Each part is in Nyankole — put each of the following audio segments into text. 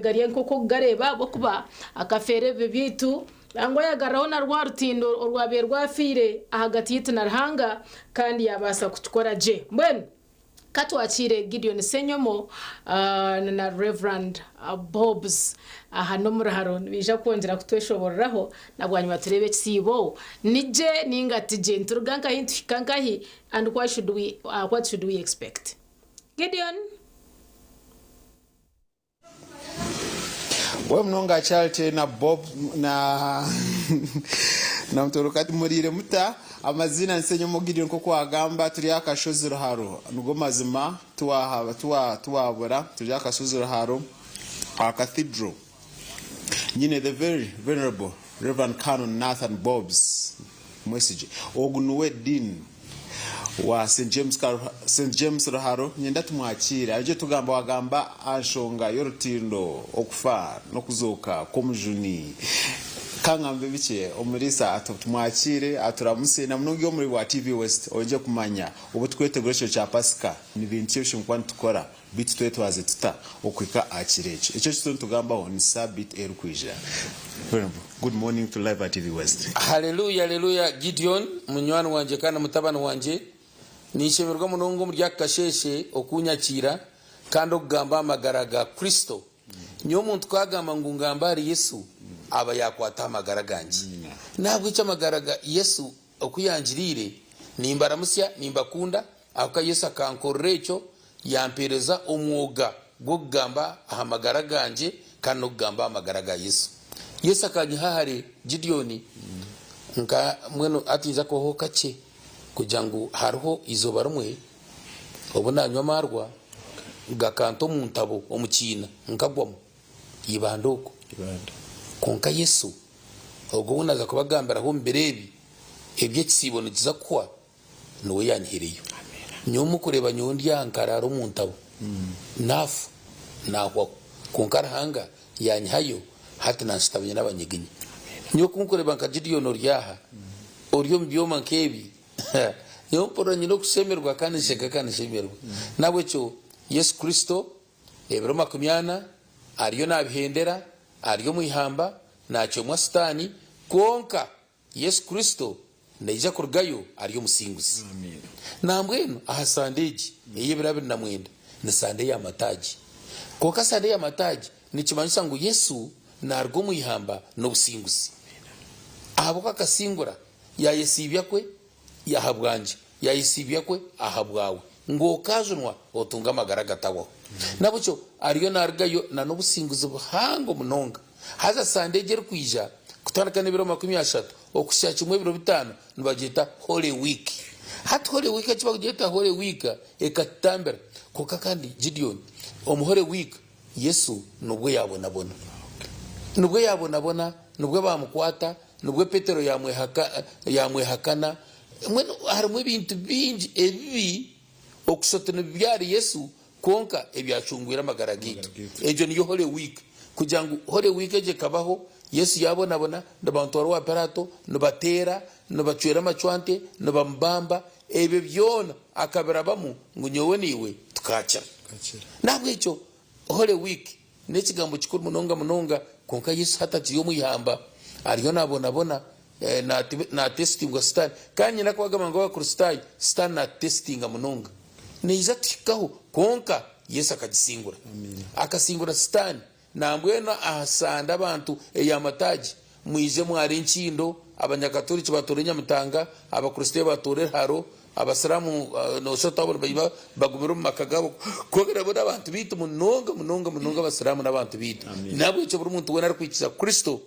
gari nk'oku orikugareeba ahabw'okuba akafeera ebibi byaitu. Nangwa yagaruraho na rwa rutindo orwabaire rwafiire ahagati yaitu na Ruhanga kandi yaabaasa kukikora gye. Mbwenu ka twakiire Gideon Ssenyomo na Rev. Bobbs aha n'omu ruharo nibaija kwongyera kutweshobooreraho na bwanyima tureebe ekisiibo ni gye nainga ti gye, nituruga nkahi nituhika nkahi and what should we, what should we expect? Gideon. We munonga Charity na Bob na na Mutoro kati muriire muta amaziina ni Ssenyomo Gideon nk'oku wagamba turi aha kashozi Ruharo nigo mazima tiwahaba tiwa tiwabura turi aha kashozi Ruharo aha Cathedral nyine the very venerable Rev Canon Nathan Bobbs Mwesigye ogu niwe Dean wa St James St James Ruharo nyenda tumwakiire aije tugamba wagamba aha nshonga y'orutindo, okufa n'okuzooka kw'omujuni. Kangambe bikye omuriisa tumwakiire aturamuse na munonga iwe omuri wa TV West oije kumanya obu tukwetegura ekiro kya Pasika ni bintu ki ebi tushemeriire kuba nitukora beitu twetwaze tuta okuhika aha kiro ekyo. Ekyo eki turiyo nitugambaho ni saabiiti erikwija. Good morning to live at TV West. Haleluya haleluya Gideon munywani wangye kandi mutabani wangye ninshemererwa munonga omuri aka kasheeshe okunyakiira kandi okugamba aha magara ga Kristo nyowe omuntu ku agamba ngu ngamba ahari Yesu aba yakwata aha magara gangye nahabwekyo amagara ga Yesu oku yangiriire nimbaramutsya nimbakunda ahakuba Yesu akankorera ekyo Yampeereza omwoga gw'okugamba aha magara gangye kandi n'okugamba aha magara ga Yesu. Yesu akanyiha hare Gideoni nka mbwenu hati ninza kubaho kakye kugira ngu hariho eizooba rimwe obu nanywa amaarwa gakanta omu ntabo omu kiina nkagwamu Ibanda okwo. Kwonka Yesu ogwo ou naaza kubagambiraho omu biro ebi eby'ekisiibo nikiza kuhwa, Niwe yanyihireyo. Nyowe mukureeba nyowe ndi aha nkaraara omu ntabo, naafa, naahwaho. Kwonka Ruhanga yaanyihayo, hati nanshutamya n'abanyiginya. Nyowe ku nkureeba nka Gideoni ori aha, ori omu byoma nk'ebi, nyowe mpurira nyine okushemererwa kandi nsheka kandi nshemererwa. N'ahabw'ekyo Yesu Kristo ebiro makumyana ariyo naabihendera, ari omu ihamba, naakyomwa Sitaani, kwonka Yesu Kristo naija kurugayo ari omusinguzi. Nambwenu aha Sande egi ey'ebiro 29 ni Sande ya mataagi. Kwonka Sande ya mataagi nikimanyisa ngu Yesu naruga omu ihamba n'obusinguzi. Ahabw'okuba akasingura, yayesiibya kwe ahabwangye, yayesiibya kwe ahabwawe, ngu okaajunwa otunge amagara agatahwaho. Nahabwekyo ariyo narugayo na n'obusinguzi buhango munonga. Haza Sande egi erikwija kutandika n'ebiro 30 okuhitsya kimwe ebiro bitaano nibagyeta Holy Week. Hati Holy Week eki bakugyeta Holy Week ekatutambira. Kwonka kandi Gideon, omu Holy Week Yesu nibwo yaabonabona. Nibwo yaabonabona, nibwo baamukwata, nibwo Petero yaamwehakana. Mbwenu harimu ebintu bingi ebibi okushusha oti nibibyara Yesu Kwonka ebyacungwire amagara gaitu. Egyo niyo Holy Week. Kugira ngu Holy Week egyo ekabaho, Yesu yaabonabona, nibamutwara owa Pilaato, nibateera, nibacwera amacwante, nibamubamba, ebyo byona akabirabamu ngu nyowe naiwe tukaakira. N'ahabw'ekyo Holy Week n'ekigambo kikuru munonga munonga, kwonka Yesu hati akiri omu ihamba, ariyo naabonabona, naatesitingwa Sitaane. Kandi nyine kubagambira ngu Abakristaayo, Sitaane naatutesitinga munonga. Neija kutuhikaho, kwonka Yesu akagisingura. Akasingura Sitaane. Nambwenu aha Sande abantu eya mataagi, mwije mware enkindo, Abanyakaturiki batoore Nyamitanga, Abakristaayo batoore Ruharo, Abasiraamu noshusha oti abo nibaiba bagumire omu maka gaabo. Kwonka nabo n'abantu baitu munonga munonga munonga Abasiraamu n'abantu baitu. Nahabwekyo buri muntu weena arikwikiriza Kristo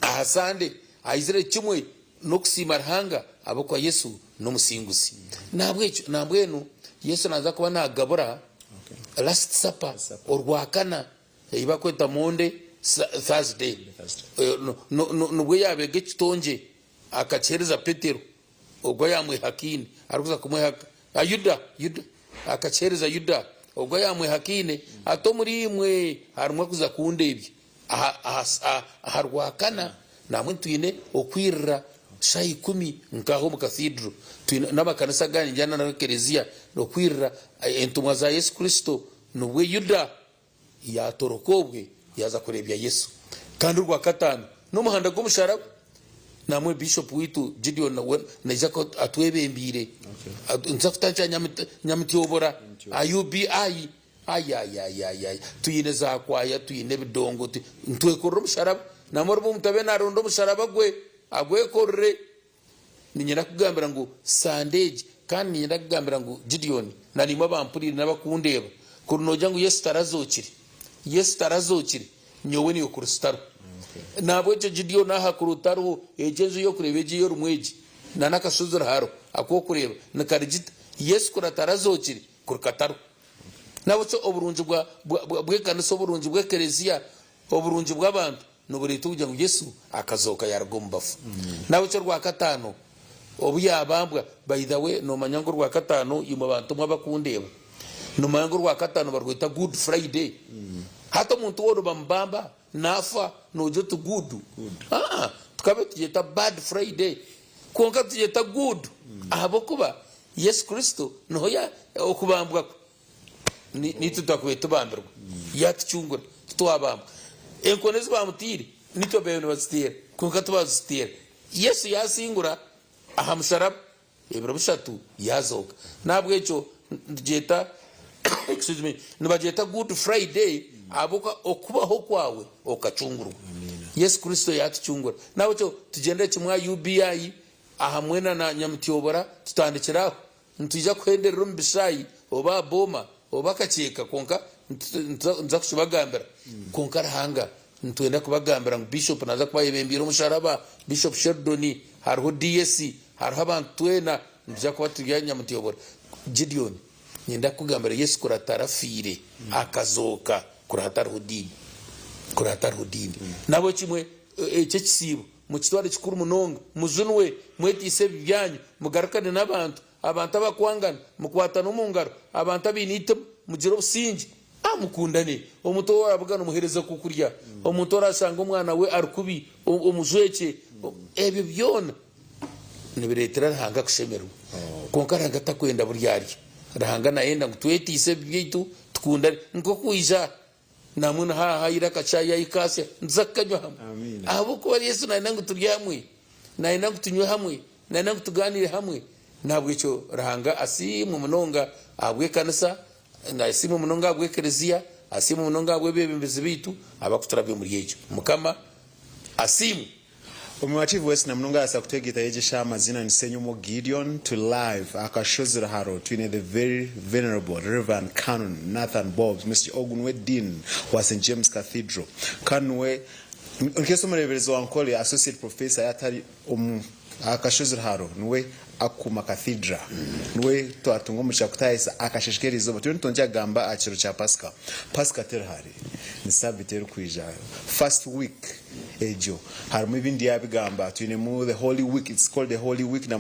aha Sande aizire kimwe n'okusiima Ruhanga ahabw'okuba Yesu n'omusinguzi. Nahabwekyo nambwenu Yesu naza kuba nagabura last supper orwakana ei bakweta Monday Thursday nibwo yabega ekitongye akakihereza Petero ogwo ayamwehakaine arikuza kumwehaka Yuda Yuda akakihereza Yuda ogwo ayamwehakaine ati omuri imwe harimu akuza kundeebya. Aha Rwakana namwe twine okwirira shaaha ikumi nk'aha omu Cathedral. Twine n'amakanisa agandi ningira na ekereziya okwirira entumwa za Yesu Kristo nibwo Yuda yaatoroka obwe yaaza kureebya Yesu. Kandi orwakataano n'omuhanda gw'omusharaba. Namwe Bishop waitu Gideon nawe naija kuba atwebembiire. Nituza kutandikira Nyamityobora aha UBI. Ayayayayaya twine za kwaya, twine ebidongo, nitwekorera omusharaba. Namwe oriba omuntu abe naronda omusharaba gwe agwekorere. Niinyenda kukugambira ngu Sande egi, kandi niinyenda kukugambira ngu Gideon, na naimwe abampuriire n'abakundeeba, kuri noogira ngu Yesu tarazookire, Yesu tarazookire, nyowe niiwe Kristaro. Nahabwekyo Gideon aha kuri otariho, egyo enju ey'okureeba egi ey'orimu egi, na n'akashozi ruharo ak'okureeba nikarigita. Yesu kuri atarazookire, kuri katariho. Nahabwekyo oburungi bwa, bwa, bwa, bw'ekanisa, oburungi bw'ekereziya, Oburungi bw'abantu nibureetwa okugira ngu Yesu akazooka yaaruga omu bafu. Nahabwekyo Orwakataano obu yaabambwa, by the way noomanya ngu Orwakataano imwe bantu mwe abakundeeba, noomanya ngu Orwakataano barweta Good Friday? Hati omuntu woona bamubamba naafa noogira oti good? Aa, tukabaire tugyeta Bad Friday kwonka tugyeta Good ahabw'okuba Yesu Kristo niho ya okubambwa kwe. Naitwe twakubaire tubambirwe, yaatucungura, titwabambwa. Enkoni ezi baamutaire, naitwe babaire nibaziteera, kwonka tibaaziteera. Yesu yaasingura aha musharaba, ebiro bishatu yaazooka. N'ahabw'ekyo nitugyeta, excuse me, nibagyeta Good Friday ahabw'okuba okubaho kwawe okacungurwa. Yesu Kristo yaatucungura. N'ahabw'ekyo tugyendere kimwe aha UBI, aha mwena na Nyamutyobora, tutandikire aho. Nitwija kuhenderera omu bishaayi oba aha booma oba akakyeka kwonka nituza kukibagambira. Kwonka Ruhanga nitwenda kubagambira ngu Bishop naza kuba ayebembeire omusharaba, Bishop Sheldon, hariho DS, hariho abantu twena nituza kuba turi aha Nyamutyobora. Gideon, Niinyenda kukugambira Yesu kuri atarafiire akazooka kuri hatariho diini. Kuri hatariho diini. Nahabwekyo imwe eki ekisiibo Mukitware kikuru munonga, mujunwe, mwetiise ebibi byanyu, mugarukane n'abantu, abantu abakwangana, mukwatane omu ngaro, abantu abaine eitima, mugire obusingye. A Mukundane. Omuntu ou orabugana omuheereze okukurya. Omuntu orashanga omwana we ari kubi, omujwekye. Ebyo byona nibireetera Ruhanga kushemererwa. Kwonka Ruhanga takwenda buryarya. Ruhanga nayenda ngu twetiise ebibi byaitu, tukundane. Nk'oku waija aha, Namwe haaha akacaayi ahi kaasya nituza kukanywa hamwe. Ahabw'okuba Yesu naayenda ngu turye hamwe, naayenda ngu tunywe hamwe, naayenda ngu tugaaniire hamwe. N'ahabw'ekyo Ruhanga asiimwe munonga ahabw'ekanisa, asiimwe munonga ahabw'ekereziya, asiimwe munonga ahabw'abeebembezi baitu abarikuturabya omuri ekyo. Mukama asiimwe. Omubakivu wesi namunonga arasa kutwegeta yegyesha amazina ni Ssenyomo Gideon turi live aha kashozi Ruharo twine the very venerable Rev Canon Nathan Bobbs Mr ogu niwe Dean wa Saint James Cathedral kandi niwe nkese omureberezi wa Ankole Associate Professor yatari omu aha kashozi Ruharo niwe akuma Cathedral niwe twatunga omugisha kutahisa akasheshe kerizooba turiyo nitwongyera kugamba aha kiro kya Pasika Pasika terihare ni sabiti erikwija first week Egyo harimu ebindi yabigamba twinemu the holy week it's called the holy week na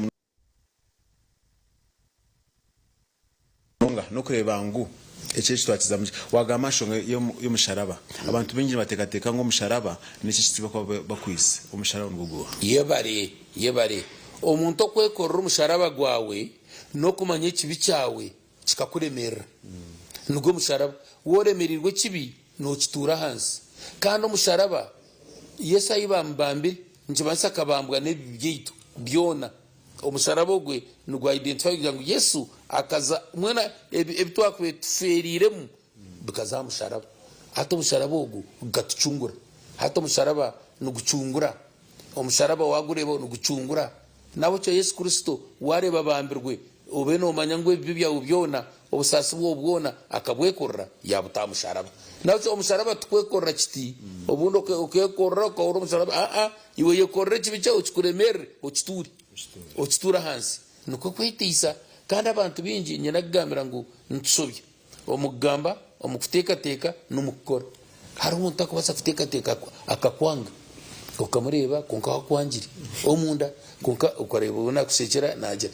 munonga nokureba ngu eki eki twakizamu gye. Wagamba aha nshonga yomusharaba abantu baingi nibatekateka ngu omusharaba neki ekiti bakuba bakwise omusharaba nigwo guha. Yebare yebare omuntu okwekorera omusharaba gwawe nokumanya ekibi kyawe kikakuremerera. Nigwo musharaba. Woremereirwe ekibi, nokituura ahansi. Kandi omusharaba, Yesu ahi bamubambire, nikimanyisa akabambwa n'ebibi byaitu byona. Omusharaba ogwe nigwa identify kugira ngu Yesu akaza, mbwenu ebi twakubaire tufeereiremu bikaza aha musharaba. Hati omusharaba ogu gukatucungura. Hati omusharaba nigucungura. Omusharaba wagureeba nigucungura. Nahabwekyo Yesu Kristo wareeba abambirwe, obe nomanya ngu ebibi byawe byona, obusaasi bwawe bwona akabwekorera yabuta aha musharaba. Nahabwekyo omusharaba tikwekorera kiti, obundi okekorera okahurira omusharaba, aa, iwe yekorere ekibi kyawe kikuremerere okituure, okituure ahansi. Nikwo kweteisa. Kandi abantu baingi nyenda kugambira ngu nitushobya omu kugamba, omu kuteekateeka n'omu kukora. Hariho omuntu arikubaasa kuteekateeka akakwanga, okamureeba kwonka we akwangire omunda kwonka okareeba ou naakushekyera naagira.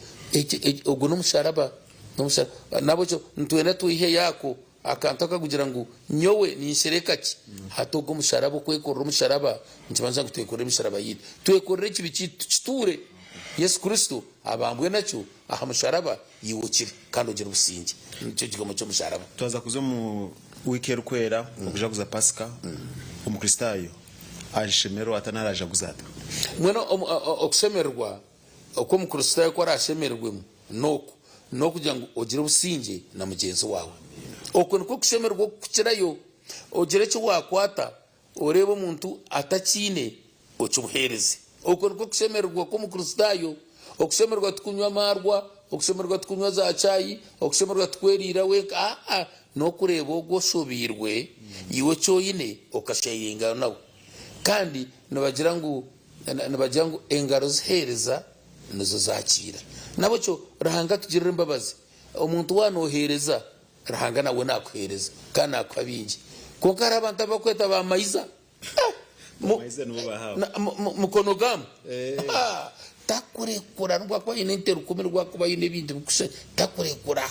Ogwo n'omusharaba, n'omusharaba. N'ahabw'ekyo nitwenda tweiheyo ako akantu akakugira ngu nyowe ninshereka ki? Hati ogwo omusharaba, okwekorera omusharaba nikibanza ngu twekorere emisharaba yaitu. Twekorere ekibi kyaitu tukituure. Yesu Kristo abambwe nakyo aha musharaba. Iwe okire kandi ogire obusingye. Nikyo kigambo ky'omusharaba. Twaza kuza omu wiiki erikwera okujaguza Pasika. Omukristaayo ashemererwa ata nari ajaguza ata? Mbwenu okushemererwa oku Omukristaayo oku araashemererwemu n'oku, n'okugira ngu ogire obusingye na mugyenzi waawe. Okwo nikwo kushemererwa okukukirayo. Ogire eki waakwata oreebe omuntu atakiine okimuheereze. Okwo nikwo kushemererwa kw'Omukristaayo. Okushemererwa tikunywa amaarwa, okushemererwa tikunywa za chai, okushemererwa tikweriira wenka, aa, n'okureeba ogwo oshobeirwe, iwe eki oine okasheyaringa nawe. Kandi nibagira ngu nibagira ngu engaro ziheereza nizo zakiira. Nabwekyo Ruhanga atugirire embabazi. Omuntu waaba noheereza, Ruhanga nawe nakuheereza kandi nakuha bingi. Kwonka hariho abantu abakweta ba maiza. Bamaiza nibo bahawe. Mukono gamu. Takurekura nobu akuba aine ente rukumi nobu akuba aine ebintu bikusha takurekura.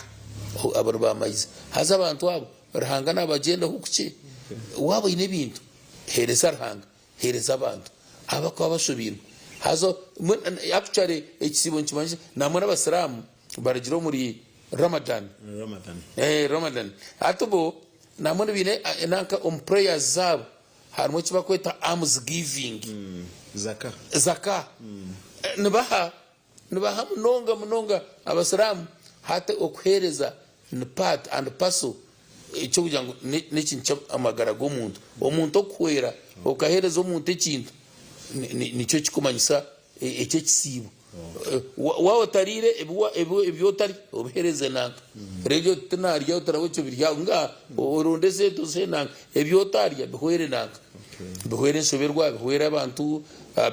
Abo ni ba maiza. Haza abantu abo Ruhanga nabagyendaho kukye. Waaba oine ebintu heereza Ruhanga, heereza abantu abakuba bashobeirwe. Haza actually ekisiibo nikimanyisa nangwa n'abasiraamu barugire omuri Ramadan. Ramadan. Hati bo nangwa baine nanka omu prayers zaabo harimu eki barikweta alms giving. Zaka. Zaka. Nibaha Nibaha munonga munonga abasiraamu hati okuhereza ni part and parcel ekyokugira ngu nekintu kyamagara gomuntu. Omuntu okuhwera okahereza omuntu ekintu nikyo kikumanyisa ekyo ekisiibo. Waaba otariire ebi otarya obihereze nanka. Reero oti tinarya otarabwa ekyo biri aho ngaha oronde esente ozihe nanka. Ebi otarya bihwere nanka. Bihwere enshoberwa, bihwere abantu,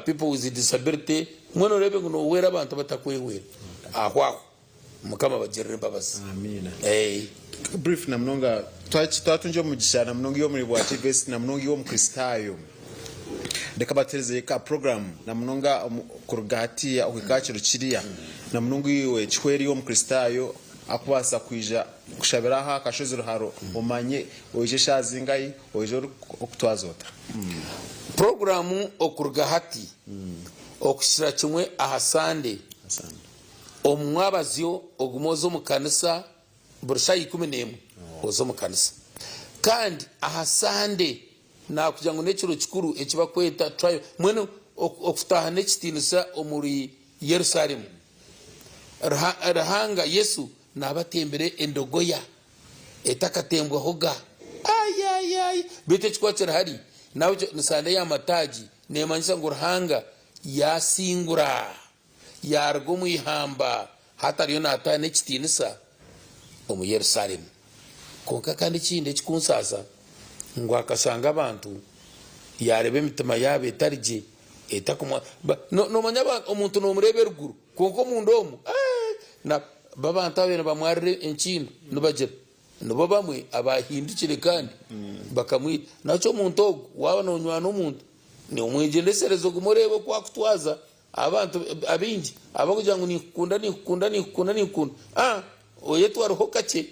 people with disability. Mbwenu oreebe ngu noohwera abantu abatakwehwera. Aho aho. Mukama abagirire embabazi. Amiina. Eh. Brief na munonga twatungira omugisha na munonga iwe omuri bwa TVS na munonga iwe omukristaayo reka batuhereze ka program na munonga kuruga hatiya okuhika aha kiro kiriya na munonga iwe kihwere iwe omukristaayo akubaasa kwija kushabira aha kashozi ruharo omanye oije eshaaha zingahi oije orikutwaza ota. Puroguraamu okuruga hati okuhikira kimwe aha Sande omu mwabazyo ogume oze omu kanisa buri shaaha 11 oze omu kanisa. Kandi aha Sande nakugira ngu n'ekiro kikuru eki barikweta Trial mbwenu okutaaha n'ekitiinisa omuri Yerusalemu. Ruhanga Yesu naaba atembire endogoya. etakatembwahoga. Ayayay! Beitu ekikuba kirihari nawe ni sande ya mataagi nemanyisa ngu Ruhanga yasingura, yaruga omu ihamba hati ariyo nataaha nekitinisa omu Yerusalemu. Kwonka kandi ekindi ekikunsaasa ngu akashanga abantu yareba emitima yaabo etari gye etakumwa nomanya omuntu nomureba eruguru kwonka omunda omu eeh na B'abantu ababaire nibamwarira enkindo nibagira, Nibo bamwe abaahindukire kandi bakamwita. Nakyo omuntu ogwo waaba noonywana omuntu, omwegyendesereze ogume oreebe oku akutwaza. Abantu abaingi abarikugira ngu ninkukunda, ninkukunda, ninkukunda, ninkukunda, aa oyetwareho kakye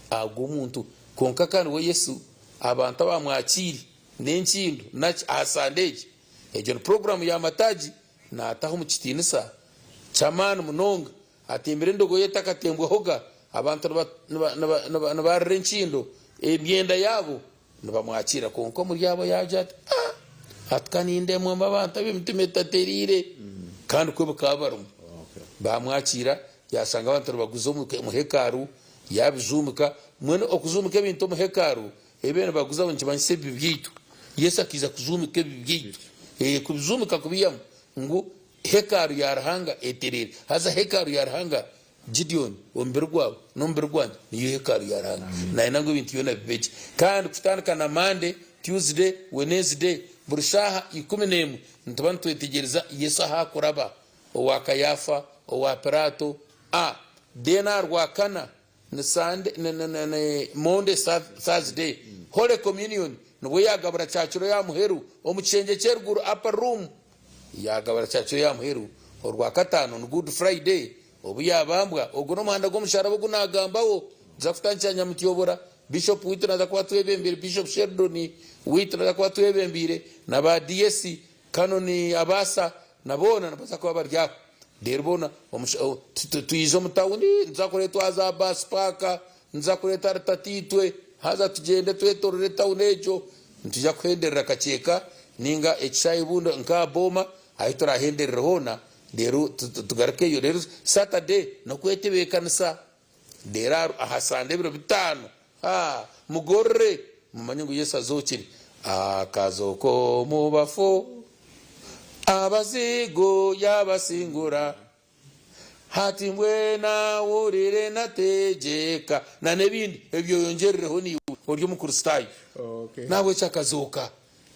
ago omuntu. Kwonka kandi we Yesu abantu abaamwakiire n'enkindo naki aha Sande egi, egyo ni puroguraamu ya mataagi, naataha omu kitiinisa ky'amaani munonga. Atembire endogoya etakatembwahoga, abantu nibarira enkindo, emyenda yaabo nibamwakiira. Kwonka omuri abo yaagira ati, Ah! Hati ka nindemwa mbe abantu ab'emitima etatereire! Kandi kwo bakaba barimu. Baamwakiira, yaashanga abantu nibaguza omu hekalu, yaabijuumika. Mbwenu okujuumika ebintu omu hekalu ebi nibaguza nikimanyisa ebibi byaitu. Yesu akaija kujuumika ebibi byaitu, kubijuumika kubiihamu ngu Hekalu ya Ruhanga etereere. Haza hekalu ya Ruhanga, Gideoni, omubiri gwawe n'omubiri gwangye niyo hekalu ya Ruhanga. Nayenda ngu ebintu byona bibe gye. Kandi kutandika na Monday, Tuesday, Wednesday, buri shaaha 11 nituba nitwetegyereza Yesu ahu akuraba, owa Kayaafa, owa Pilaato, a then aha Rwakana ni Sunday, ni, ni, ni, ni Monday, Thursday, Holy Communion, nibwo yaagabura kyakiro ya muheru omu kishengye ky'eruguru, upper room, yaagabura kyakiro ya muheru. Orwakataano ni Good Friday, obu yaabambwa. Ogwo n'omuhanda gw'omusharaba ogu naagambaho. Nza kutandikira Nyamutyobora, Bishop waitu naaza kuba atwebembeire, Bishop Sheldon waitu naaza kuba atwebembeire, na ba DS, Canon Abaasa na boona nibaza kuba bari aho. Reero boona twije omu tawuni, nituza kureetwa za baasi paaka, nituza kureeta rutatiitwe, haza tugyende twetorore tawuni egyo. Nitwija kuhenderera Kakyeka ninga ekishaayi obundi nk'aha Booma ahu turaahenderere hoona reero tugarukeyo. Reero Saturday n'okwetebeekanisa reero aha Sande ebiro bitaano haa mugorore mumanye ngu Yesu azookire. Akazooka omu bafu, abazigu yaabasingura. Hati mbwenu awurire nategyeka na nebindi ebyo oyongyerereho naiwe ori omukristaayo. Nahabwekyo akazooka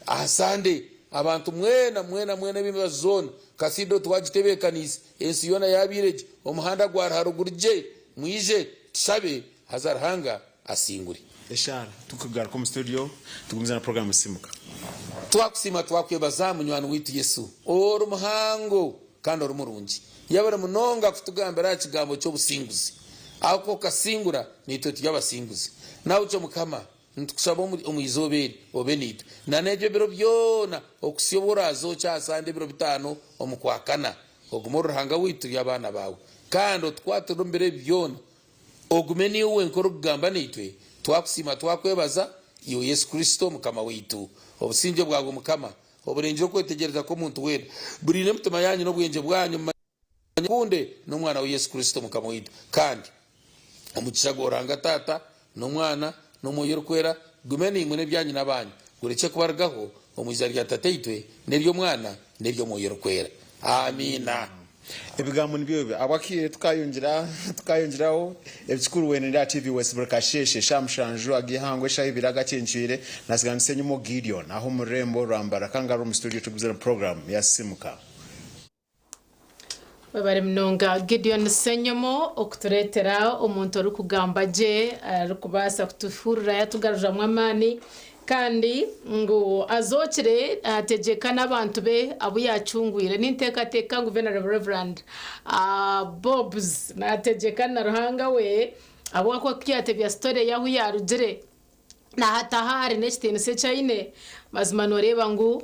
aha Sunday abantu mwena mwena mwena eb'embazu zoona Cathedral twagitebeekaniise ensi yoona yabaire gye omuhanda gwa Ruharo guri gye mwije tushabe haza Ruhanga asingure. Eshaara tukugaruka omu studio tugumize na program Simuka. Twakusiima twakwebaza munywani waitu Yesu ori muhango Kandi ori murungi. Yabare munonga kutugambira aha kigambo ky'obusinguzi. Ahabw'okuba okasingura, naitwe turi abasinguzi. Nahabwekyo Mukama, nitukushaba omu izooba eri, obe naitwe. Na n'ebyo ebiro byona, okuhitsya obu oraazookye aha Sande ebiro bitaano omu Kwakana. Ogume ori Ruhanga waitu, turi abaana baawe. Kandi otukwatirire omu biro ebi byona. Ogume niiwe wenka orikugamba naitwe. Twakusiima twakwebaza, Iwe Yesu Kristo, Mukama waitu. Obusingye bwawe Mukama, Oburengire okwetegyereza kw'omuntu weena. Burinde emitima yaanyu n'obwengye bwanyu, mumanye mukunde n'Omwana we Yesu Kristo Mukama waitu. Kandi omugisha gwa Ruhanga Taata, n'Omwana, n'Omwoyo Orikwera gume naimwe n'ebyanyu n'abanyu, gurekye kubarugaho, omu iziina rya Tataitwe, n'ery'Omwana, n'ery'Omwoyo Orikwera. Amiina. Ebigambo nibyo ebi ahabw'akaire tukayongyeraho ebikikuru weena eri aha TV West buri kasheeshe eshaaha mushanju ag'eihangwe eshaaha ibiri agakyencwire nasigara ndi Ssenyimo Gideon aha omu rurembo rwa Mbarara kandi ngaruka omu studio tugumize na puroguraamu ya Simuka. Webare munonga Gideon Ssenyomo okutureetera omuntu orikugamba gye arikubaasa kutuhurira yatugaruramu amaani. Kandi ngu azookire ategyeka n'abantu be abu yaacungwire. Ninteekateeka ngu Venerable Reverend Bobbs naategyeka na Ruhanga we ahabw'okuba ku yaatebya sitore y'ahu yaarugire na hati ahu ari n'ekitiinisa eki aine, mazima nooreeba ngu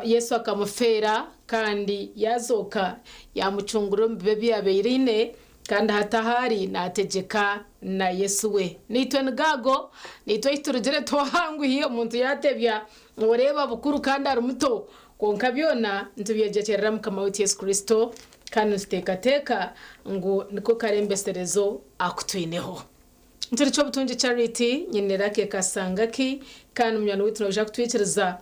Yesu akamufeera kandi yaazooka yaamucungura omu bibi ebi yaabaire aine. Kandi hati ahu ari naategyeka na Yesu we. Naitwe nigo ago, naitwe ahu turugire twahanguhi omuntu yaatebya oreeba bukuru kandi ari muto. Kwonka byona nitubyegyekyerera Mukama waitu Yesu Kristo kandi nituteekateeka ngu niko karembeserezo aku twineho. Turi Ky'obutungi Charity, nyine Lucky Kasangaki kandi munywani waitu noija kutwikiriza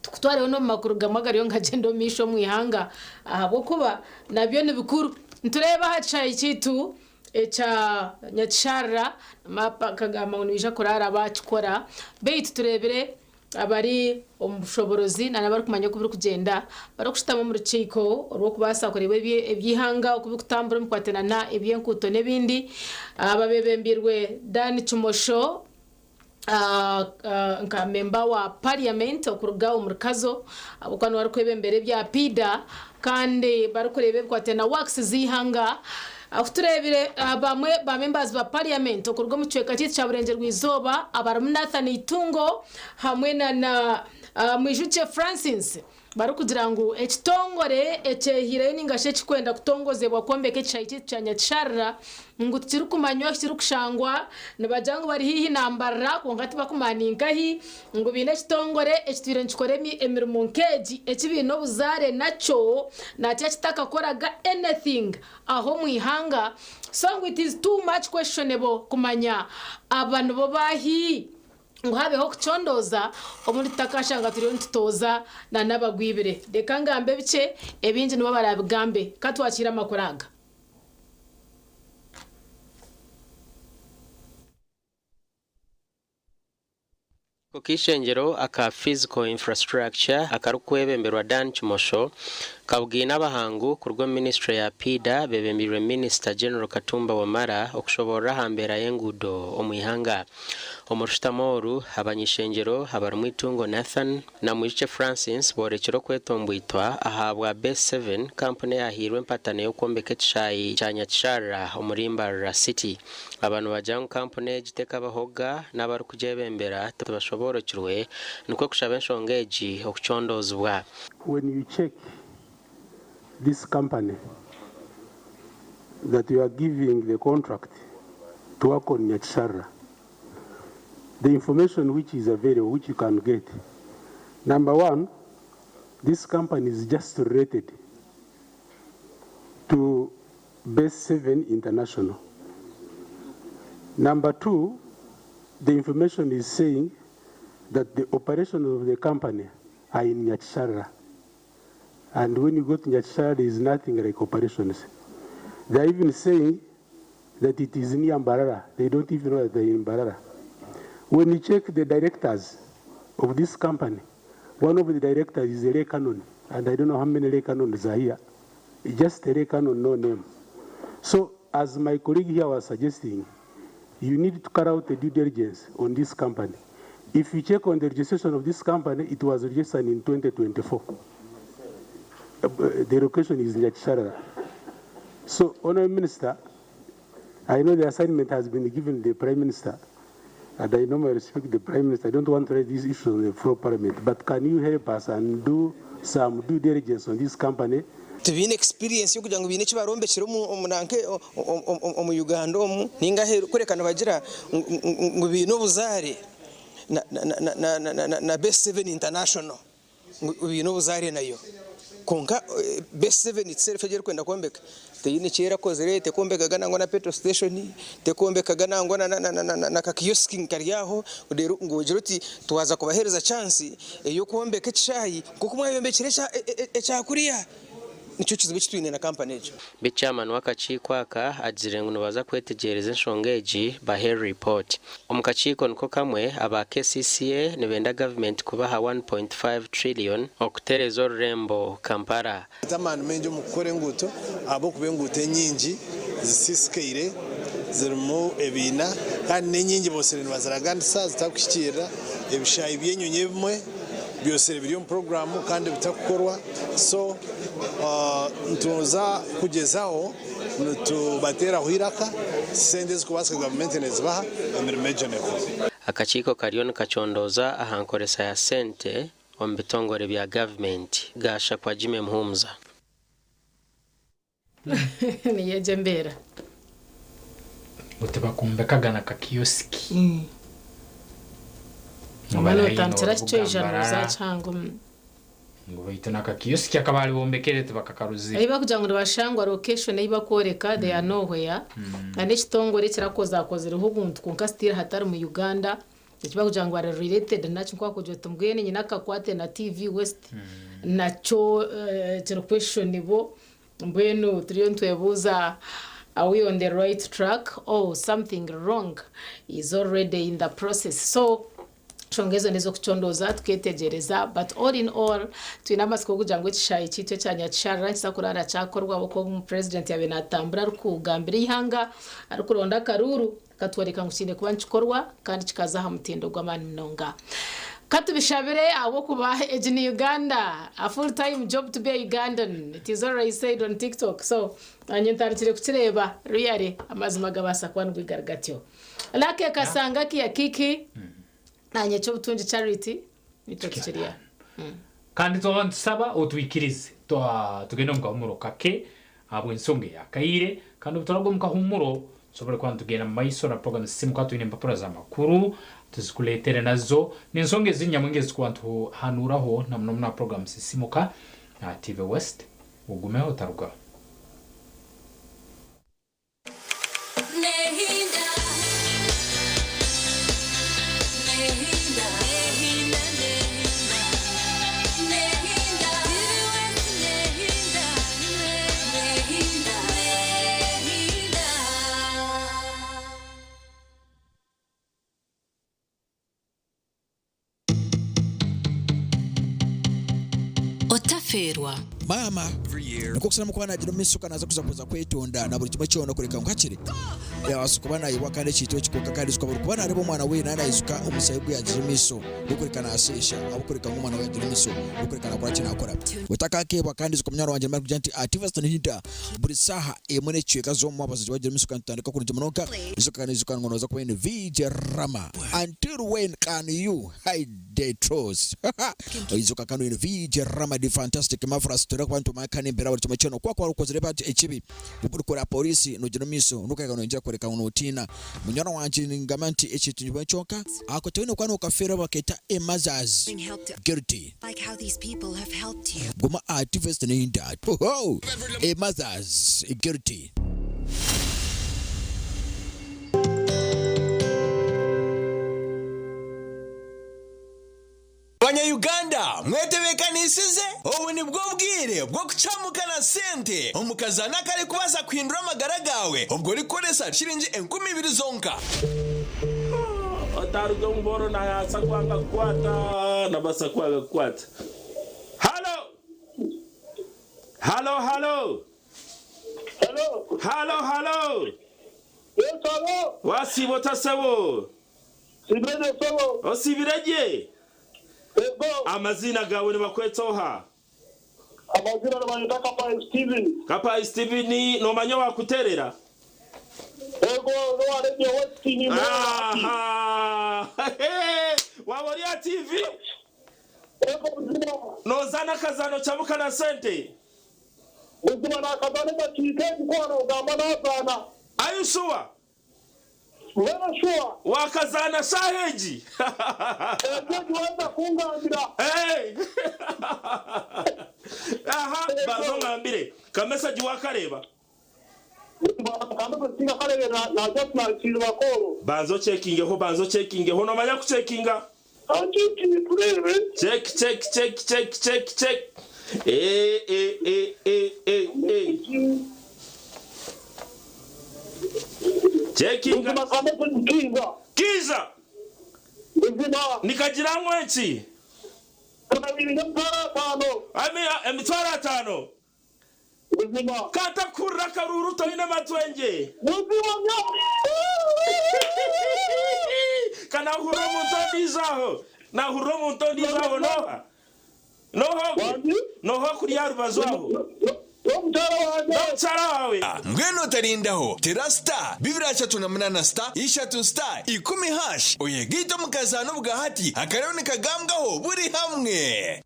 Tukutwareho n'omu makuru gamwe agariyo nigagyenda omu maisho omu ihanga ahabw'okuba nabyo ni bikuru. Nitureeba aha kishaayi kyaitu ekya Nyakisharara, maapa akagamba ngu nibaija kuraara baakikora beitu tureebire abari omu bushoboorozi n'abarikumanya oku birikugyenda barikushutama omu rukiiko orw'okubaasa kureeba eby'eihanga oku birikutambura omu bikwatiraine n'eby'enguuto n'ebindi. Aba beebembeirwe Dan Kimosho. Nka memba wa parliament okuruga omuri Kazo ahabw'okuba niwe arikwebembera ebya PIDA kandi barikureeba ebikwataine na works z'eihanga. Ku tureebire bamwe ba members ba parliament okuruga omu kicweka kyaitu kya Burengyerwa Izooba abarimu Nathan Itungo hamwe na Mwijukye Francis barikugira ngu ekitongore ekyehiireyo ninga shi ekirikwenda kutongozebwa kwombeka ekishaayi kyaitu kya Nyakisharira ngu tikirikumanywa ahu kirikushangwa, nibagira ngu bari haihi na Mbarara kwonka tibakumanya ni nkahi, ngu baine ekitongore ekitwire nikikora emirimo nk'egi eki baine obuzaare nakyo nakyo ekitakakoraga anything aho omu ihanga so ngu it is too much questionable kumanya aba nibo baahi. Ngu habeho okucondooza, obundi tutakashanga turiyo nitutooza na n'abagwibire. Reka ngambe bikye, ebingi nibo baraabigambe. Ka twakiire amakuru aga. Akakiiko k'eishengyero aka Physical Infrastructure akarikwebemberwa Dan Kimosho kabugaine abahangu kuruga omu minisiture ya PIDA bebembeirwe Minisita General Katumba Wamala okushoborora aha mbeera y'enguudo omu ihanga. Omu rushutamo oru, abany'ishengyero abarimu Itungo Nathan na Mwijukye Francis boorekire okwetomboitwa ahabwa Base Seven kampuni eyahairwe empatano y'okwombeka ekishaayi kya Nyakisharira omuri Mbarara City. Aba nibagira ngu kampuni egi tekabahoga n'abarikugyebembera tibashoboorokirwe nikwo kushaba enshonga egi okucondoozibwa. When you check this company that you are giving the contract to work on Nyakisharira, The information which is available, which you can get, number one, this company is just related to Base 7 International. Number two, the information is saying that the operations of the company are in Nyakisharara. And when you go to Nyakisharara, there is nothing like operations. They are even saying that it is near Mbarara. They don't even know that they're in Mbarara. When you check the directors of this company, one of the directors is a lay canon, and I don't know how many lay canons are here. Just a lay canon, no name. So, as my colleague here was suggesting, you need to carry out a due diligence on this company. If you check on the registration of this company, it was registered in 2024. The location is in Nyakisharara. So, Honorable Minister, I know the assignment has been given the Prime Minister, and I normally respect the Prime Minister. I don't want to raise these issues on the floor of Parliament, but can you help us and do some due diligence on this company? Tibaine experience y'okugira ngu baine eki barombekire omu nanka omu Uganda omu ninga aheeru kureka nibagira ngu baine obuzaare na Best Seven International ngu baine obuzaare nayo. Kwonka Best Seven itself egi erikwenda kwombeka teine eki erakozire, tekombekaga nangwa na petrol station, tekombekaga nangwa na ka kiosk kari aho reero ngu ogire oti twaza kubaheereza chance ey'okwombeka ekishaayi nk'oku mwayombekire ekya kuriya. Nikyo kizibu eki twine na kampani egyo. Bi Chairman w'akakiiko aka agizire ngu nibaza kwetegyereza enshonga egi bahe report. Omu kakiiko niko kamwe, aba KCCA nibenda gavumenti kubaha 1.5 trillion okutereeza orurembo Kampala. Ata amaani maingi omu kukora enguuto ahabw'okuba enguuto enyingi zisiisikaire, zirimu ebiina kandi n'enyingi boosire nibaziraganisa zitakuhikiirira. Ebishaayi by'enyonyi ebimwe byosire biri omu puroguraamu kandi bitakukorwa so nituza kugyezaho nitubateeraho eiraka sente ezikubaasika gavumenti nezibaha emirimo egyo nekorwa. Akakiiko kariyo nikacondooza aha nkoresa ya sente omu bitongore bya gavumenti. Gashakwa Jimmy Muhumuza. Niyo egyo embeera. Ngu tibakumbekaga na kakiyosiki. Ngu Obwo bari haihi nootandikira n'orubuga kicweija Mbarara. nooza Kihango. Ngu baitu na kakiyosiki aka baari bombekere tibakakaruzire. Ahi barikugira ngu nibashangwa location ei barikworeka they are nowhere. Na n'ekitongore ekirakozakozireho obuntu kwonka still hatari mu Uganda. Eki barikugira ngu bari related nakyo nkoku barikugira oti mbwenu nyine akakwate na TV West nakyo kiri questionable. Mbwenu turiyo nitwebuuza are we on the right track or something wrong is already in the process. So enshonga ezo n'ez'okucondooza tuketegyereza but all in all twine amatsiko g'okugira ngu ekishaayi kyaitu ekya Nyakisharara nikiza kuraara kyakorwa ahabw'okuba obu purezidenti yaabaire naatambura arikugambira eihanga arikuronda akaruuru akatworeka ngu kiine kuba nikikorwa kandi kikaza aha mutindo gw'amaani munonga. Ka tubishabire ahabw'okuba egi ni Uganda, a full time job to be a Ugandan, it is already said on TikTok so nanye ntandikire kukireeba really amazima gabaasa kuba nigwo gari gatyo. Lucky Kasanga Kia Kiki nanye Kyobutungi Charity nitwe tukiri aha. Kandi twaba nitusaba otwikirize tugende omu kahumuro kake ahabw'ensonga ey'akaire. Kandi obu turaruga omu kahumuro, tusobole kuba nitugenda omu maiso na puroguramu Sisimuka Twine Empapura z'Amakuru tuzikuleetere nazo n'ensonga ezindi nyamwingi ezi turikuba nituhanuuraho na muno muno aha puroguramu Sisimuka aha TV West. Ogumeho otarugaho. Otafeerwa. Maama nikwo kusharamu kuba nagira omu maisho ka naaza kuza kuza kwetonda na buri kimwe kyona kureka ngu hakiri yabaasa kuba nayebwa kandi ekintu eki kwonka kandi ijuka buri kuba nareeba omwana we naaba naijuka omushaija ogu yagira omu maisho gw'okureka nasheesha ahabw'okureka ngu omwana we yagira omu maisho gw'okureka nakora ki nakora otakakeebwa kandi ijuka munywani wangye nimara kugira nti ati Western Hinda buri saaha emwe n'ekicweka z'omu mwabazyo wagira omu maisho kandi tutandika kurungi munonga ijuka kandi ijuka ngu nooza kuba oine VJ Rama until when can you hide the truth. Ijuka kandi oine VJ Rama the fantastic marvelous. Nitwenda kuba nitumanya kandi embeera buri kimwe kyona. Ku wakuba okozire ekibi, orikora poriisi nogyenda omu maisho n'okureka noyongyera kworeka ngu notiina. Munywani wangye ningamba nti ekintu nikimwe kyonka, ako toine kuba nokafeerwa bakeeta a mother's guilty. Guma aha TV Nehindura. Hoho! A mother's guilty. Banya Uganda mwetebekanisize? Obu nibwo bwire bw'okucamuka na sente omu kazaano akarikubaasa kuhindura amagara gaawe obwo orikukoresa shiringi 2000 zonka. Otaruga omu bworo nabaasa kwanga kukwata, nabaasa kwanga kukwata. Halo! Halo, halo! Halo, halo! Wasiiba ota sebo? Osiibire gye? Amaziina gaawe nibakweta oha? Amaziina nibanyeta Kapahi Steven. Kapahi Steven, noomanya owaakuteerera? Ego, n'owa Radio West nimureba hati. Aha! Waaba ori aha TV? Ego buzima. Noozaana akazaano Kyamuka na Sente? Buzima naakazaana edakiika egi ku waaba noogamba naazaana. Are you sure? Mbwenu shuwa. Waakazaana shaaha egi? Egyo egi waaheza kungambira. Aha, banza ongambire, kamesegi waakareeba? Kamesegi tinkakareebire na just naakiiba kooro. Banza ocekingeho, banza ocekingeho, noomanya kucekinga? Ancekinge tureebe. Check, check, check, check, check, check. Eh, eh, eh, eh, eh, eh. Chekinga. Kiza. Nikagira ngu enki? Emitwaro atano. Katakuhurira akaruuru toine matwengye. Ka nahurira omuntu ondiijo aho. Nahurira omuntu ondiijo aho noha? N'oha ogwe? N'oha okuri aha rubaju aho? N'omukyara waawe. Mbwenu otarindaho, tera star 238 star ishatu star ikumi hash oyegaite omu kazaano obwahati akariyo nikagambwaho buri hamwe.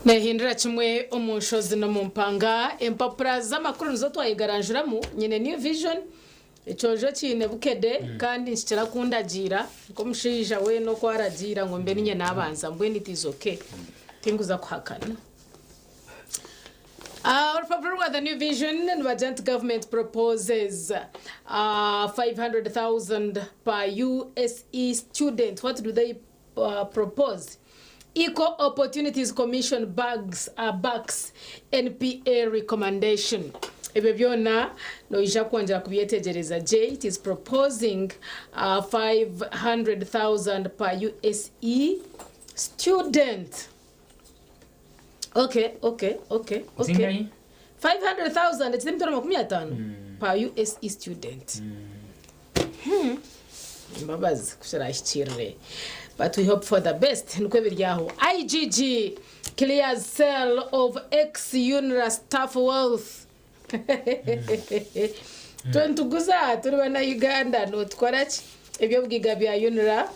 Neehindura kimwe omu nshozi n'omu mpanga. Empapura z'amakuru nizo twayegaranjuramu. Nyine New Vision, ekyojo kiine Bukede kandi nikikira kundagiira nk'omushaija weena oku aragiira ngu mbe niinye naabanza mbwenu it is okay. Tinkuza kuhakana. Orupapura rwa The New Vision nibagira nti Government proposes 500,000 per USE student. What do they propose? Equal Opportunities Commission bags, backs NPA recommendation. Ebyo byona noija kwongyera kubyetegyereza gye. It is proposing 500,000 per USE student. Okay, okay, okay, okay. Zingahi? 500,000 ekiri emitwaro 50 per USE student. Hmm. Embabazi ku kirahikirire. But we hope for the best. Nikwo biri aho. IGG clears sale of ex-UNRA staff wealth. Twe nituguza turi bana Uganda notukora ki? Eby'obugaiga bya UNRA